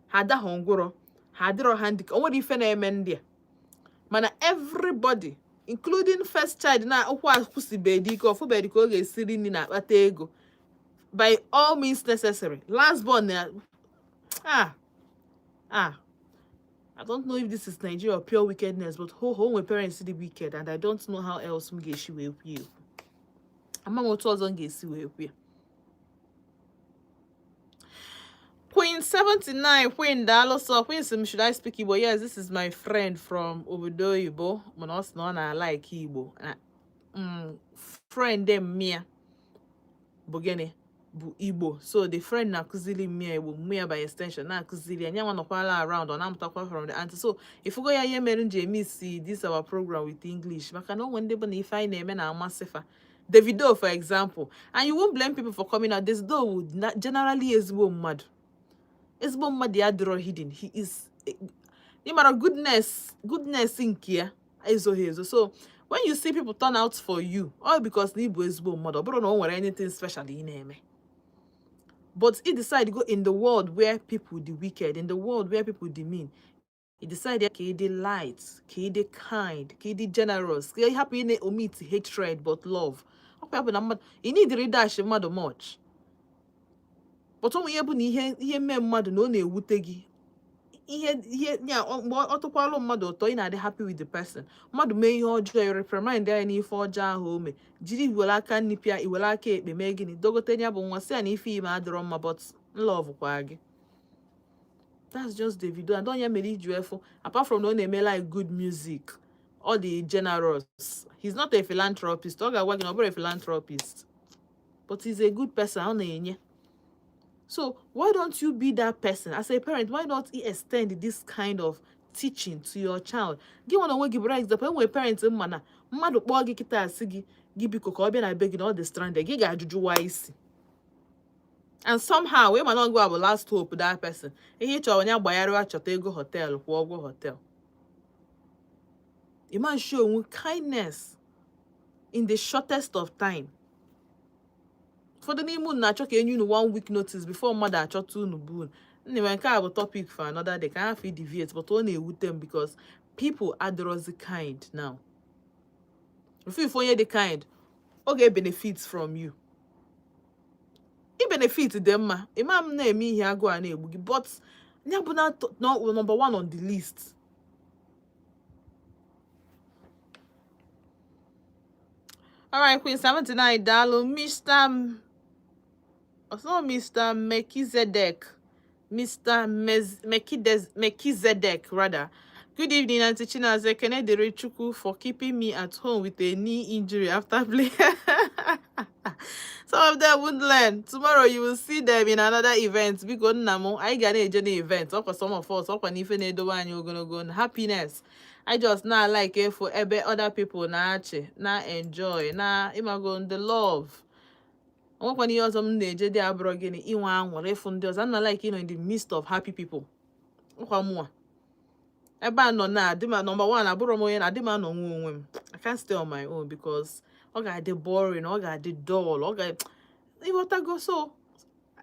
S1: ha adaghị ngwụrọ, ha adịrọ handicap, o nwere ife na-eme ndị a. Mana everybody, including first child na ụkwụ akwụsịbeghị ike, ọfụbeghị ka ọ ga-esiri nri na-akpata ego by all means necessary. Last born na I don't know if this is Nigeria or pure wickedness, but ho ho, nwere parents dị wicked and I don't know how else m ga-esi wee kwu ekwu. Ama m otu ọzọ m ga-esi wee kwu ya. Queen 79, Queen, daalụ sọ. Queen sị m, should I speak Igbo? Yes, this is my friend from obodo oyibo, mana ọ sị na ọ na-alike Igbo. Na friend mmịa bụ gịnị? Bụ Igbo. So the friend na-akụziri mmịa Igbo, mmịa by extension na-akụziri ya. Nyanwa nọkwala around, ọ na-amụtakwa from the auntie. So ifugo ya, ihe mere m ji eme isi this our program with English, maka na onwe ndị bụ na ife anyị na-eme na-amasị fa. Davido, for example, and you won't blame people for coming out. Davido would generally ezigbo mmadụ, ezigbo mmadụ ya dịrọ hidden. He is Ịmara goodness nke ya ezoghị ezo. So when you see people turn out for you, all because na ị bụ ezigbo mmadụ, ọ bụrụ na o nwere anything special ị na-eme, but he decide go in the world where people dị wicked, in the world where people dị mean, he decide ka ị dị light, ka ị dị kind, ka ị dị generous, ka ị hapụ ị na-omit hatred but love. Ọkwa ya bụ na mmadụ ị need dash mmadụ much, but ụmụ ihe bụ na ihe mee mmadụ na ọ na-ewute gị, ihe ya mgbe ọ tụkwalụ mmadụ ụtọ, ị na-adị happy with the person. Mmadụ mee ihe ọjọọ, ya reprimand ya n'ife ọjọọ ahụ o mee, jiri iwere aka nri pịa, iwere aka ekpe mee gịnị, dogote ya bụ nwa, sị ya na ife ime adịrọ mma, but love kwa gị. That's just Davido. And onye mere iji efu, apart from na ọ na-eme like good music, ọ dị generous. He's not a philanthropist. Ọ ga-agwa gị na ọ bụrụ a philanthropist, but he's a good person. Ọ na-enye. So why don't you be that person as a parent? Why not you extend this kind of teaching to your child? Gị nwa na onwe gị bụrụ example. Enwere parent mma na mmadụ kpọọ gị kịta, asị gị biko ka ọ bịa na be gị na ọ dị stranded, gị ga-ajụjụ wa isi, and somehow wee mana ọgụ a bụ last hope that person. Ihe ị chọrọ, onye agbagharịwa chọta ego hotel, kwụọ ụgwọ hotel. Ịma show onwe kindness in the shortest of time. Ụfọdụ n'ime unu na-achọ ka enye unu one week notice before mmadụ achọta unu bụ unu. Anyway, nke a bụ topic for another day, ka ha fi deviate, but ọ na-ewute m because people adịrọzi kind now. If onye dị kind, ọ ga-benefit from you. I benefit dị mma, ịma m na-eme ihe agụụ a na-egbu gị, but ya bụ na number one on the list. All right, Queen 79, daalụ. Mr. Also Mr. Melchizedek, Mr. Melchizedek rather. Good evening, Auntie Chinaza. Ekene dịrị Chukwu for keeping me at home with a knee injury after play. Some of them wouldn't learn. Tomorrow you will see them in another event. Biko nna m, anyị ga na-eje na event. Ọkwa some of us, ọkwa na ife na-edowe anyị ogologo ndụ. Happiness. I just na like for ebe other people na-achị, na enjoy, na ịmago the love. Onwekwana ihe ọzọ m na-eje dị abụrọ gịnị, inwe anwụrụ, ịfụ ndị ọzọ. I'm like ịnọ in the midst of happy people. Ọkwa mụnwa ebe a nọ na adị m number one, abụrọ m onye na adị m anọ nwe onwe m. I can't stay on my own because ọ ga-adị boring, ọ ga-adị dull, ọ ga ịghọtago. So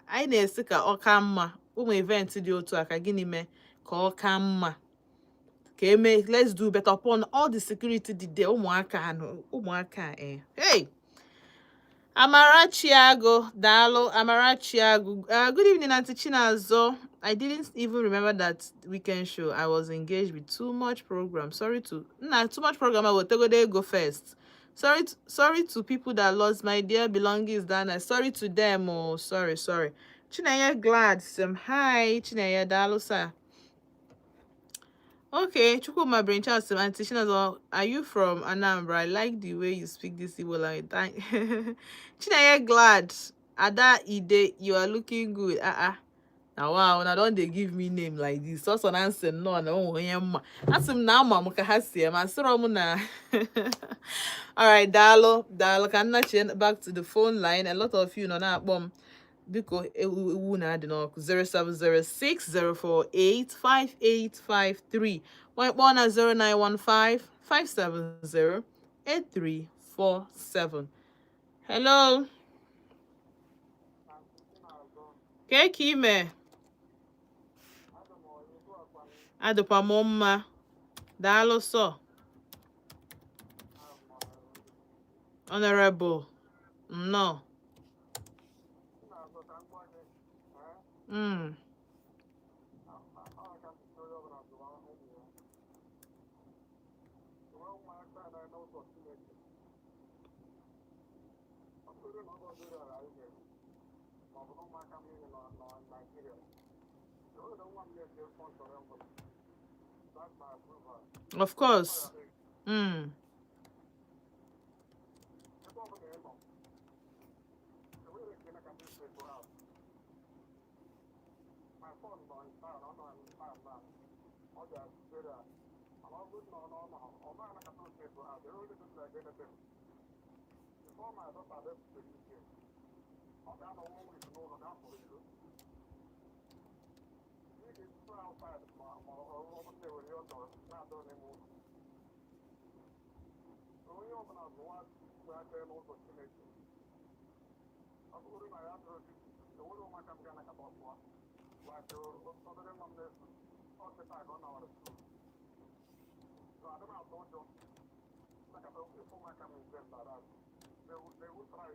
S1: anyị na-esi ka ọ ka mma ụmụ event dị otu a, ka gịnị mee ka ọ ka mma, ka eme, let's do better upon all the security dị there. Ụmụaka anụ ụmụaka, eh, hey. Amarachi Ago, daalụ Amarachi Ago. Good evening, Auntie Chinazo. I didn't even remember that weekend show. I was engaged with too much program. Sorry to nah, too much program. I will take go first. Sorry to people that lost my dear belongings. Dana. Sorry to them. Oh, sorry, sorry. Chinaya Glad. Some hi, Chinaya, daalụ sir. Okay, Chukwuma Brain Charles, Auntie Chinazo, are you from Anambra? I like the way you speak this Igbo language. Thank Chinaya Glad. Ada Ide, you are looking good. Ah ah. Na wow, una don dey give me name like this. Sọsọ na nsị nnọọ na onwe onye mma. Asị m na ama m ka ha si eme. Asịrọ m na. Alright, daalụ, daalụ. Ka nna back to the phone line. A lot of you nọ na-akpọ m. Biko, ewu ewu na-adị n'ọkụ 07060485853. Onye kpọọ na 09155708347. Hello. Kee ka ime? Adịkwa m mma. Daalụ sọ. Honorable. Nnọọ. Of course.
S3: Chọrọ na-adọrọ n'ime ụlọ onye ọbụla zụwa aka n'ụzọ Chineke. Ọ bụrụ na ya dụrụ gị, enwere ụmụaka m ga-anakọta ọsụwa like obere nwa m na-eso ọ kịta ka ọ nawara school, so adị m atụ ụjọ nakọta ịfụ ụmụaka m njem dara. They will try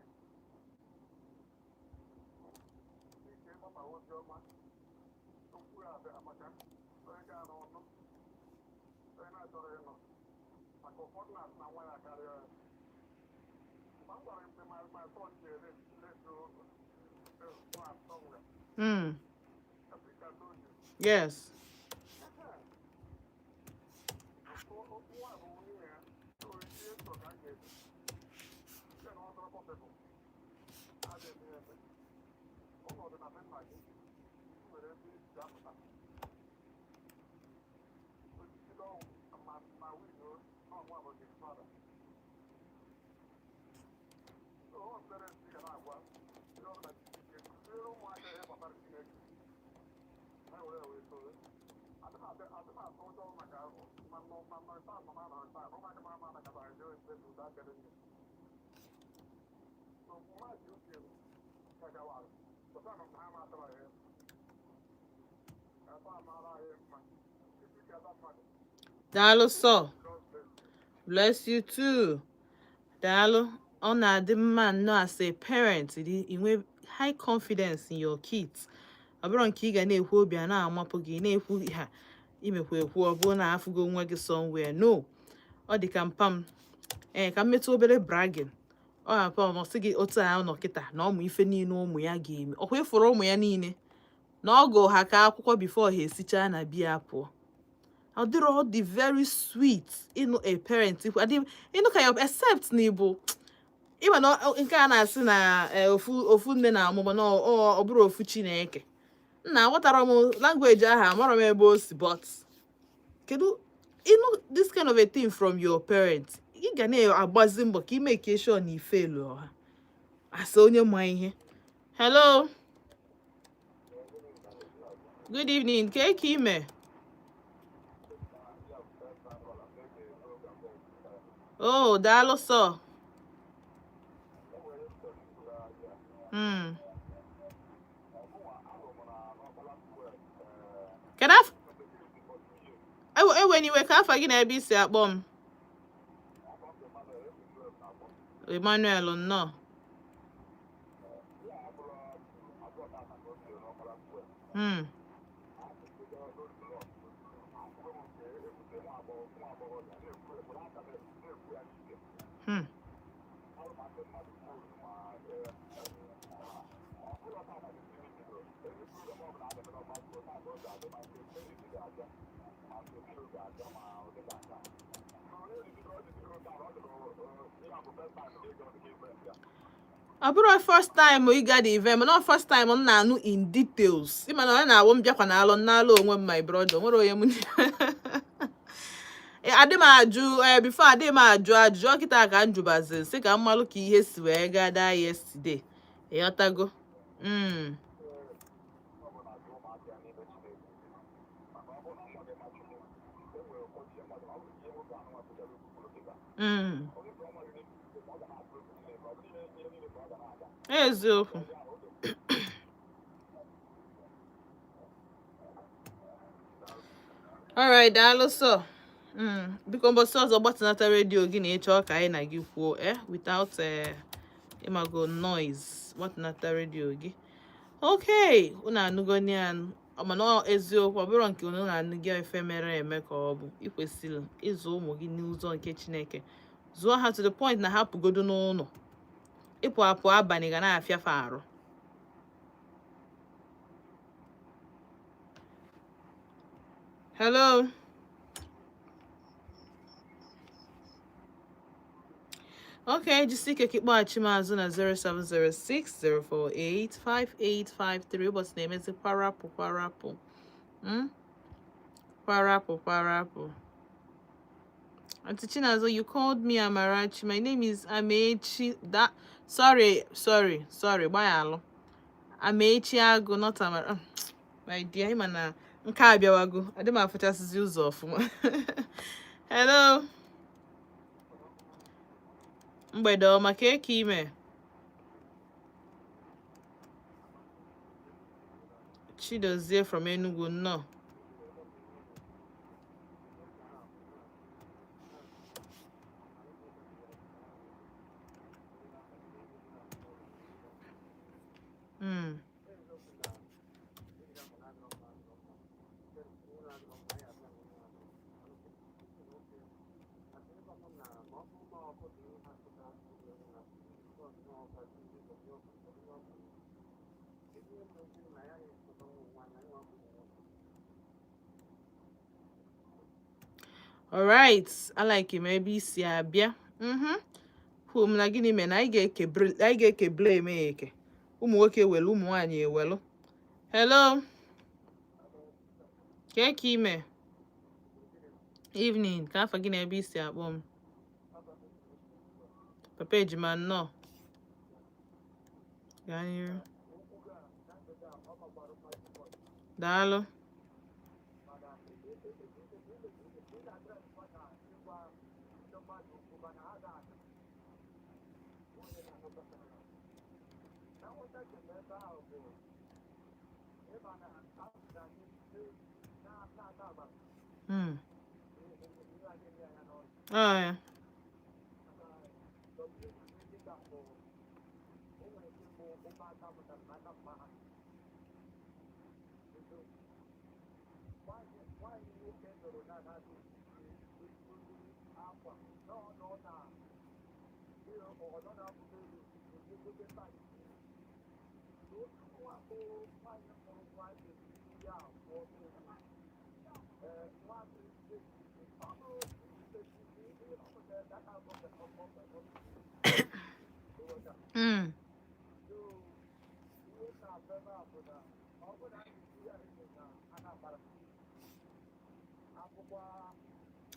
S3: ike ịgbasa ozi ọma. Okwu a dị amaka. Onye ga n'ọnụ onye na-achọrọ ịnụ maka ụfọdụ na-asị na nwa ya karịa ya. Mgbe m gwara mgbe my son ji leto class somewhere, I think I told you.
S1: Yes.
S3: Nwa bụ nwunye ya, so ihe chọrọ ka m ga-eme site na ọ dọrọ possible a ga-eme ya eme. Ọnọdụ na be nna gị nwere ebe isi apụta osisi ọnwụ ma nwunye n'ọnwa bụ gị father. So ọ parents ga na-agwa ndị ọbụla ike kụziere ụmụaka ihe gbasara Chineke ha were wee soro. Adị m atụ ụjọ maka ma nọ ma nọ taa ma nọ taa ụmụaka ma ama anakọta eje ebe ụda telling you. So mmadụ uche m gagawara pụta na ha ma atara ya ebe a mara anyị mma isi gada mmadụ.
S1: Daalụ sọ.
S3: God bless you.
S1: Bless you too. Daalụ. Ọ na-adị mma nnọọ as a parent inwe high confidence in your kids. Ọ bụrụ nke ị ga na-ekwu, obi a na-amapụ gị, na-ekwu ha imekwa ekwu, ọ bụrụ na afụgo nwa gị somewhere. No, ọ dị ka mpa m, ee, ka m metụ obere bragging. Ọ ga-apa m, ọ sị gị otu a nọ kịta na ọmụ ife niile ụmụ ya ga-eme. Ọkwa ịfụrụ ụmụ ya niile na ọ gụ ha ka akwụkwọ before ha esichaa na biya pụọ. Ọ dịrọ, ọ dị very sweet ịnụ a parent ikwu adị ịnụ ka ya, except na ịbụ ịma na nke a na-asị na ofu ofu nne na-amụ, mana ọ bụrụ ofu Chineke nna. Aghọtara m language ahụ, amarọ m ebe o si, but kedu ịnụ this kind of a thing from your parents, ị ga na-agbazi mbọ ka ị make sure na ifelu ọha asa onye ma ihe. Hello, good evening. Ka ka ime? Oh, daalụ sọ. Kedu ewe ewe ka afa gị na ebe i si akpọ m? Emmanuel, nnọọ. Ọ bụrụ first time ị ga the event, mana ọ first time m na-anụ in details. Ịma na ọ na-awụ m bịakwa na alụ n'alụ onwe m, my brother, nwere onye m adị m ajụ ee before adị m ajụ ajụjụ. Ọ kịta ka m jụbazi sị ka m malụ ka ihe si wee gaa daa yesterday. Ịghọtago? Eziokwu. Alright, daalụ sọ. Biko, mbọsị ọzọ gbatịnata redio gị na ịchọ ka anyị na gị kwuo without ịmago noise. Gbatịnata redio gị. Okay, unu anụgo ya, mana ọ eziokwu, ọ bụrụ nke unu na-anụ gị, ife mere eme ka ọ bụ. Ị kwesịrị ịzụ ụmụ gị n'ụzọ nke Chineke, zụọ ha to the point na ha pụgodo n'ụlọ, ịpụ apụ abalị ga na-afịafa arụ. Hello. Okay, jisi ike ka ịkpọghachi m azụ na 07060485853. Ụbọchị na-emezi kwarapụ kwarapụ. Kwarapụ kwarapụ. Auntie Chinazo, you called me Amarachi. My name is Amechi. That, sorry, sorry, sorry. Gbanyalụ. Amechi Agụ, not Amara. My dear, ịma na Nke a bịawago, adị m afụchasịzi ụzọ ọfụma. Hello, mgbede ọma. Ka eke ime? Chidozie from Enugu, nnọọ. Alright, I like him ebe isi abịa. Kwuo m na gịnị mere na anyị ga-eke anyị ga-eke blame eke. Ụmụ nwoke ewelu, ụmụ nwaanyị ewelu. Hello, ka eke ime? Evening. Ka afọ gị na ebe isi akpọ m? Papa ejima, nnọọ. Gaa n'iru. Daalụ. Oh, yeah.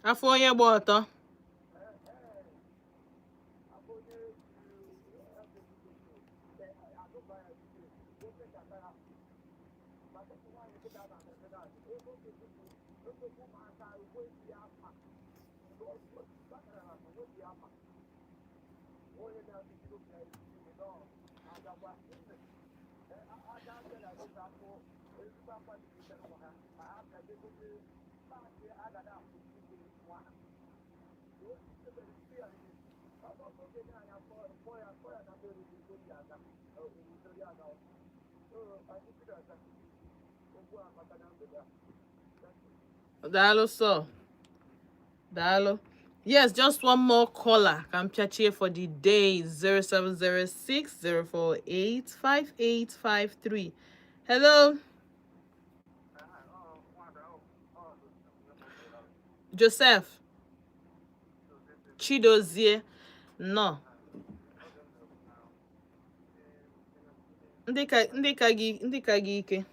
S1: Afọ onye gba ọtọ. Daalụ sọ. Daalụ. Yes, just one more caller. Ka m pịachie for the day. 0706 048 5853. Hello, Joseph Chidozie. No. Ndị ka gị ike.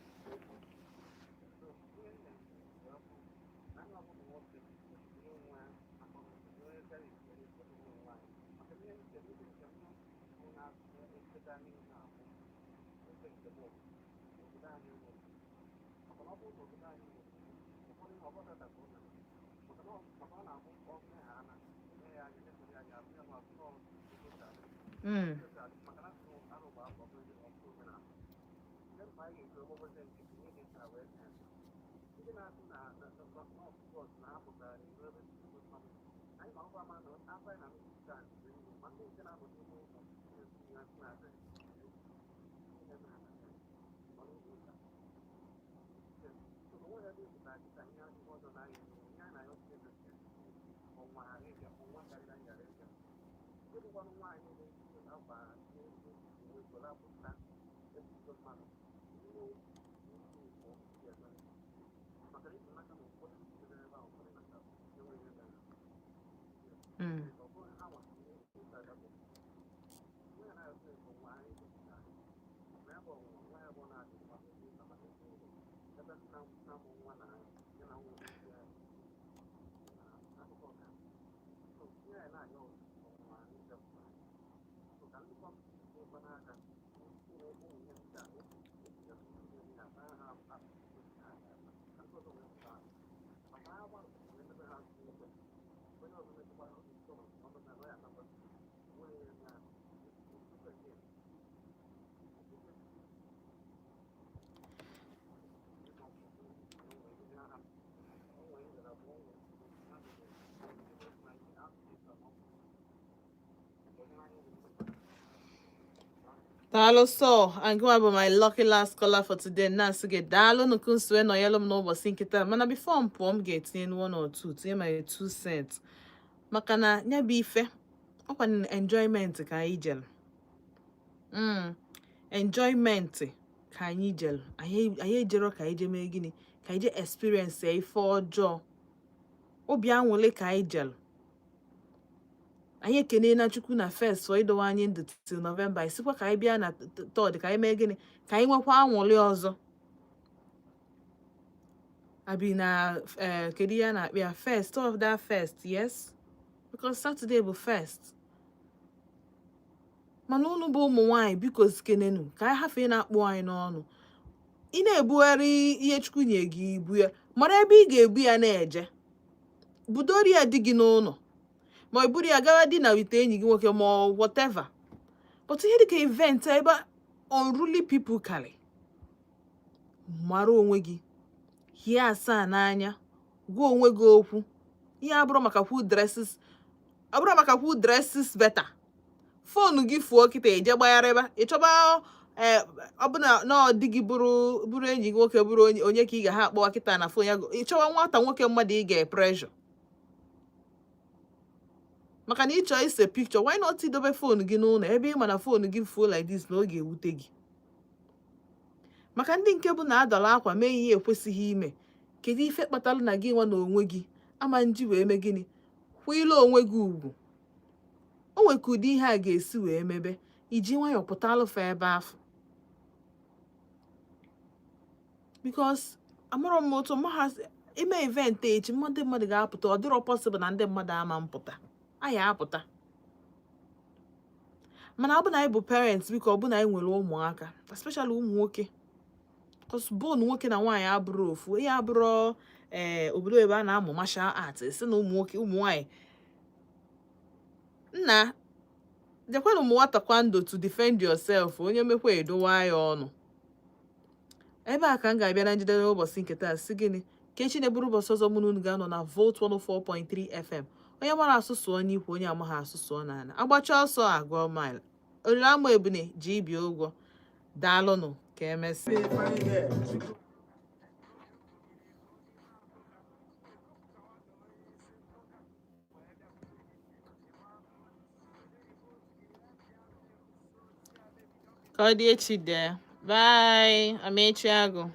S1: Daalụ sọ. And gịnwa bụ my lucky last caller for today. Na-asị gị daalụ nnukwu nso nọnyelụ m n'ụbọchị nke taa. Mana before m pụọ, m ga-etinye one or two, tinye my 2 cents, maka na ya bụ ife ọkwa enjoyment ka anyị jere. Enjoyment ka anyị jere. Anyị ejero ka anyị jee mee gịnị, ka anyị jee experience ife ọjọọ. Obi anwụlị ka anyị jere. Anyị ekene na Chukwu na first for ịdọwa anyị ndụ till November. Isikwa ka anyị bịa na third, ka anyị mee gịnị, ka anyị nwekwa anwụlị ọzọ. Abi na kedu ihe a na-akpọ ya, first of that first? Yes, because Saturday bụ first. Mana unu bụ ụmụ nwanyị, biko zikenenu ka anyị hafụ ị na-akpụ anyị n'ọnụ. Ị na-ebugharị ihe Chukwu nye gị ibu ya, mara ebe ị ga-ebu ya na-eje. Budori ya di gị n'ụlọ, ma ọ buru ya gawa di na wite enyi gị nwoke, ma ọ whatever. But ihe dịka event ebe unruly people karị, mara onwe gị, hie asaa n'anya, gwa onwe gị okwu. Ihe abụrụ maka who dresses, ọ bụrụ maka who dresses better. Phone gị fuo kịta, eje gbagharịba ị chọba. Ee, ọ bụ na ọ dị gị bụrụ enyi gị nwoke, bụrụ onye onye ka ị ga ha akpọwa kịta na phone ya. Ị chọwa nwata nwoke mmadụ ị ga-epressure maka na ịchọ ise picture. Why not idobe phone gị n'ụlọ ebe ị ma na phone gị fuo like this na ọ ga-ewute gị? Maka ndị nke bụ na adọrọ akwa mee ihe ekwesịghị ime, kedu ife kpatara na gị nwa na onwe gị ama nji wee mee gịnị, kwụile onwe gị ugwu? O nwere ka ụdị ihe a ga-esi wee mebe, iji nwayọọ pụta alụfa ebe afọ, because amarọ m otu ma ha ime event echi. Mmadụ ga-apụta. Ọ dịrọ possible na ndị mmadụ ama mpụta. Anyị apụta, mana ọ bụ na anyị bụ parents, biko, ọ bụ na anyị nwere ụmụaka, especially ụmụ nwoke, cause bone nwoke na nwaanyị abụrụ ofu ihe. Abụrụ ee obodo ebe a na-amụ martial arts si na ụmụ nwoke, ụmụ nwaanyị nna jekwanụ mụwa taekwondo to defend yourself. Onye mekwa, edowa ya ọnụ. Ebe a ka m ga-abịa na njedebe ụbọchị nke taa. Si gịnị ka echi na-eburu ụbọchị ọzọ, mụ na unu ga-anọ na Volt 104.3 FM. Onye mara asụ sụọ n'ikwu, onye amaghị asụ sụọ n'ala. Agbacha ọsọ agụọ mile. Oriri ama ebune ji ibi ụgwọ. Daalụnụ, ka emesịa. Ka ọ dị echi dee. Bye. Amechi agụ.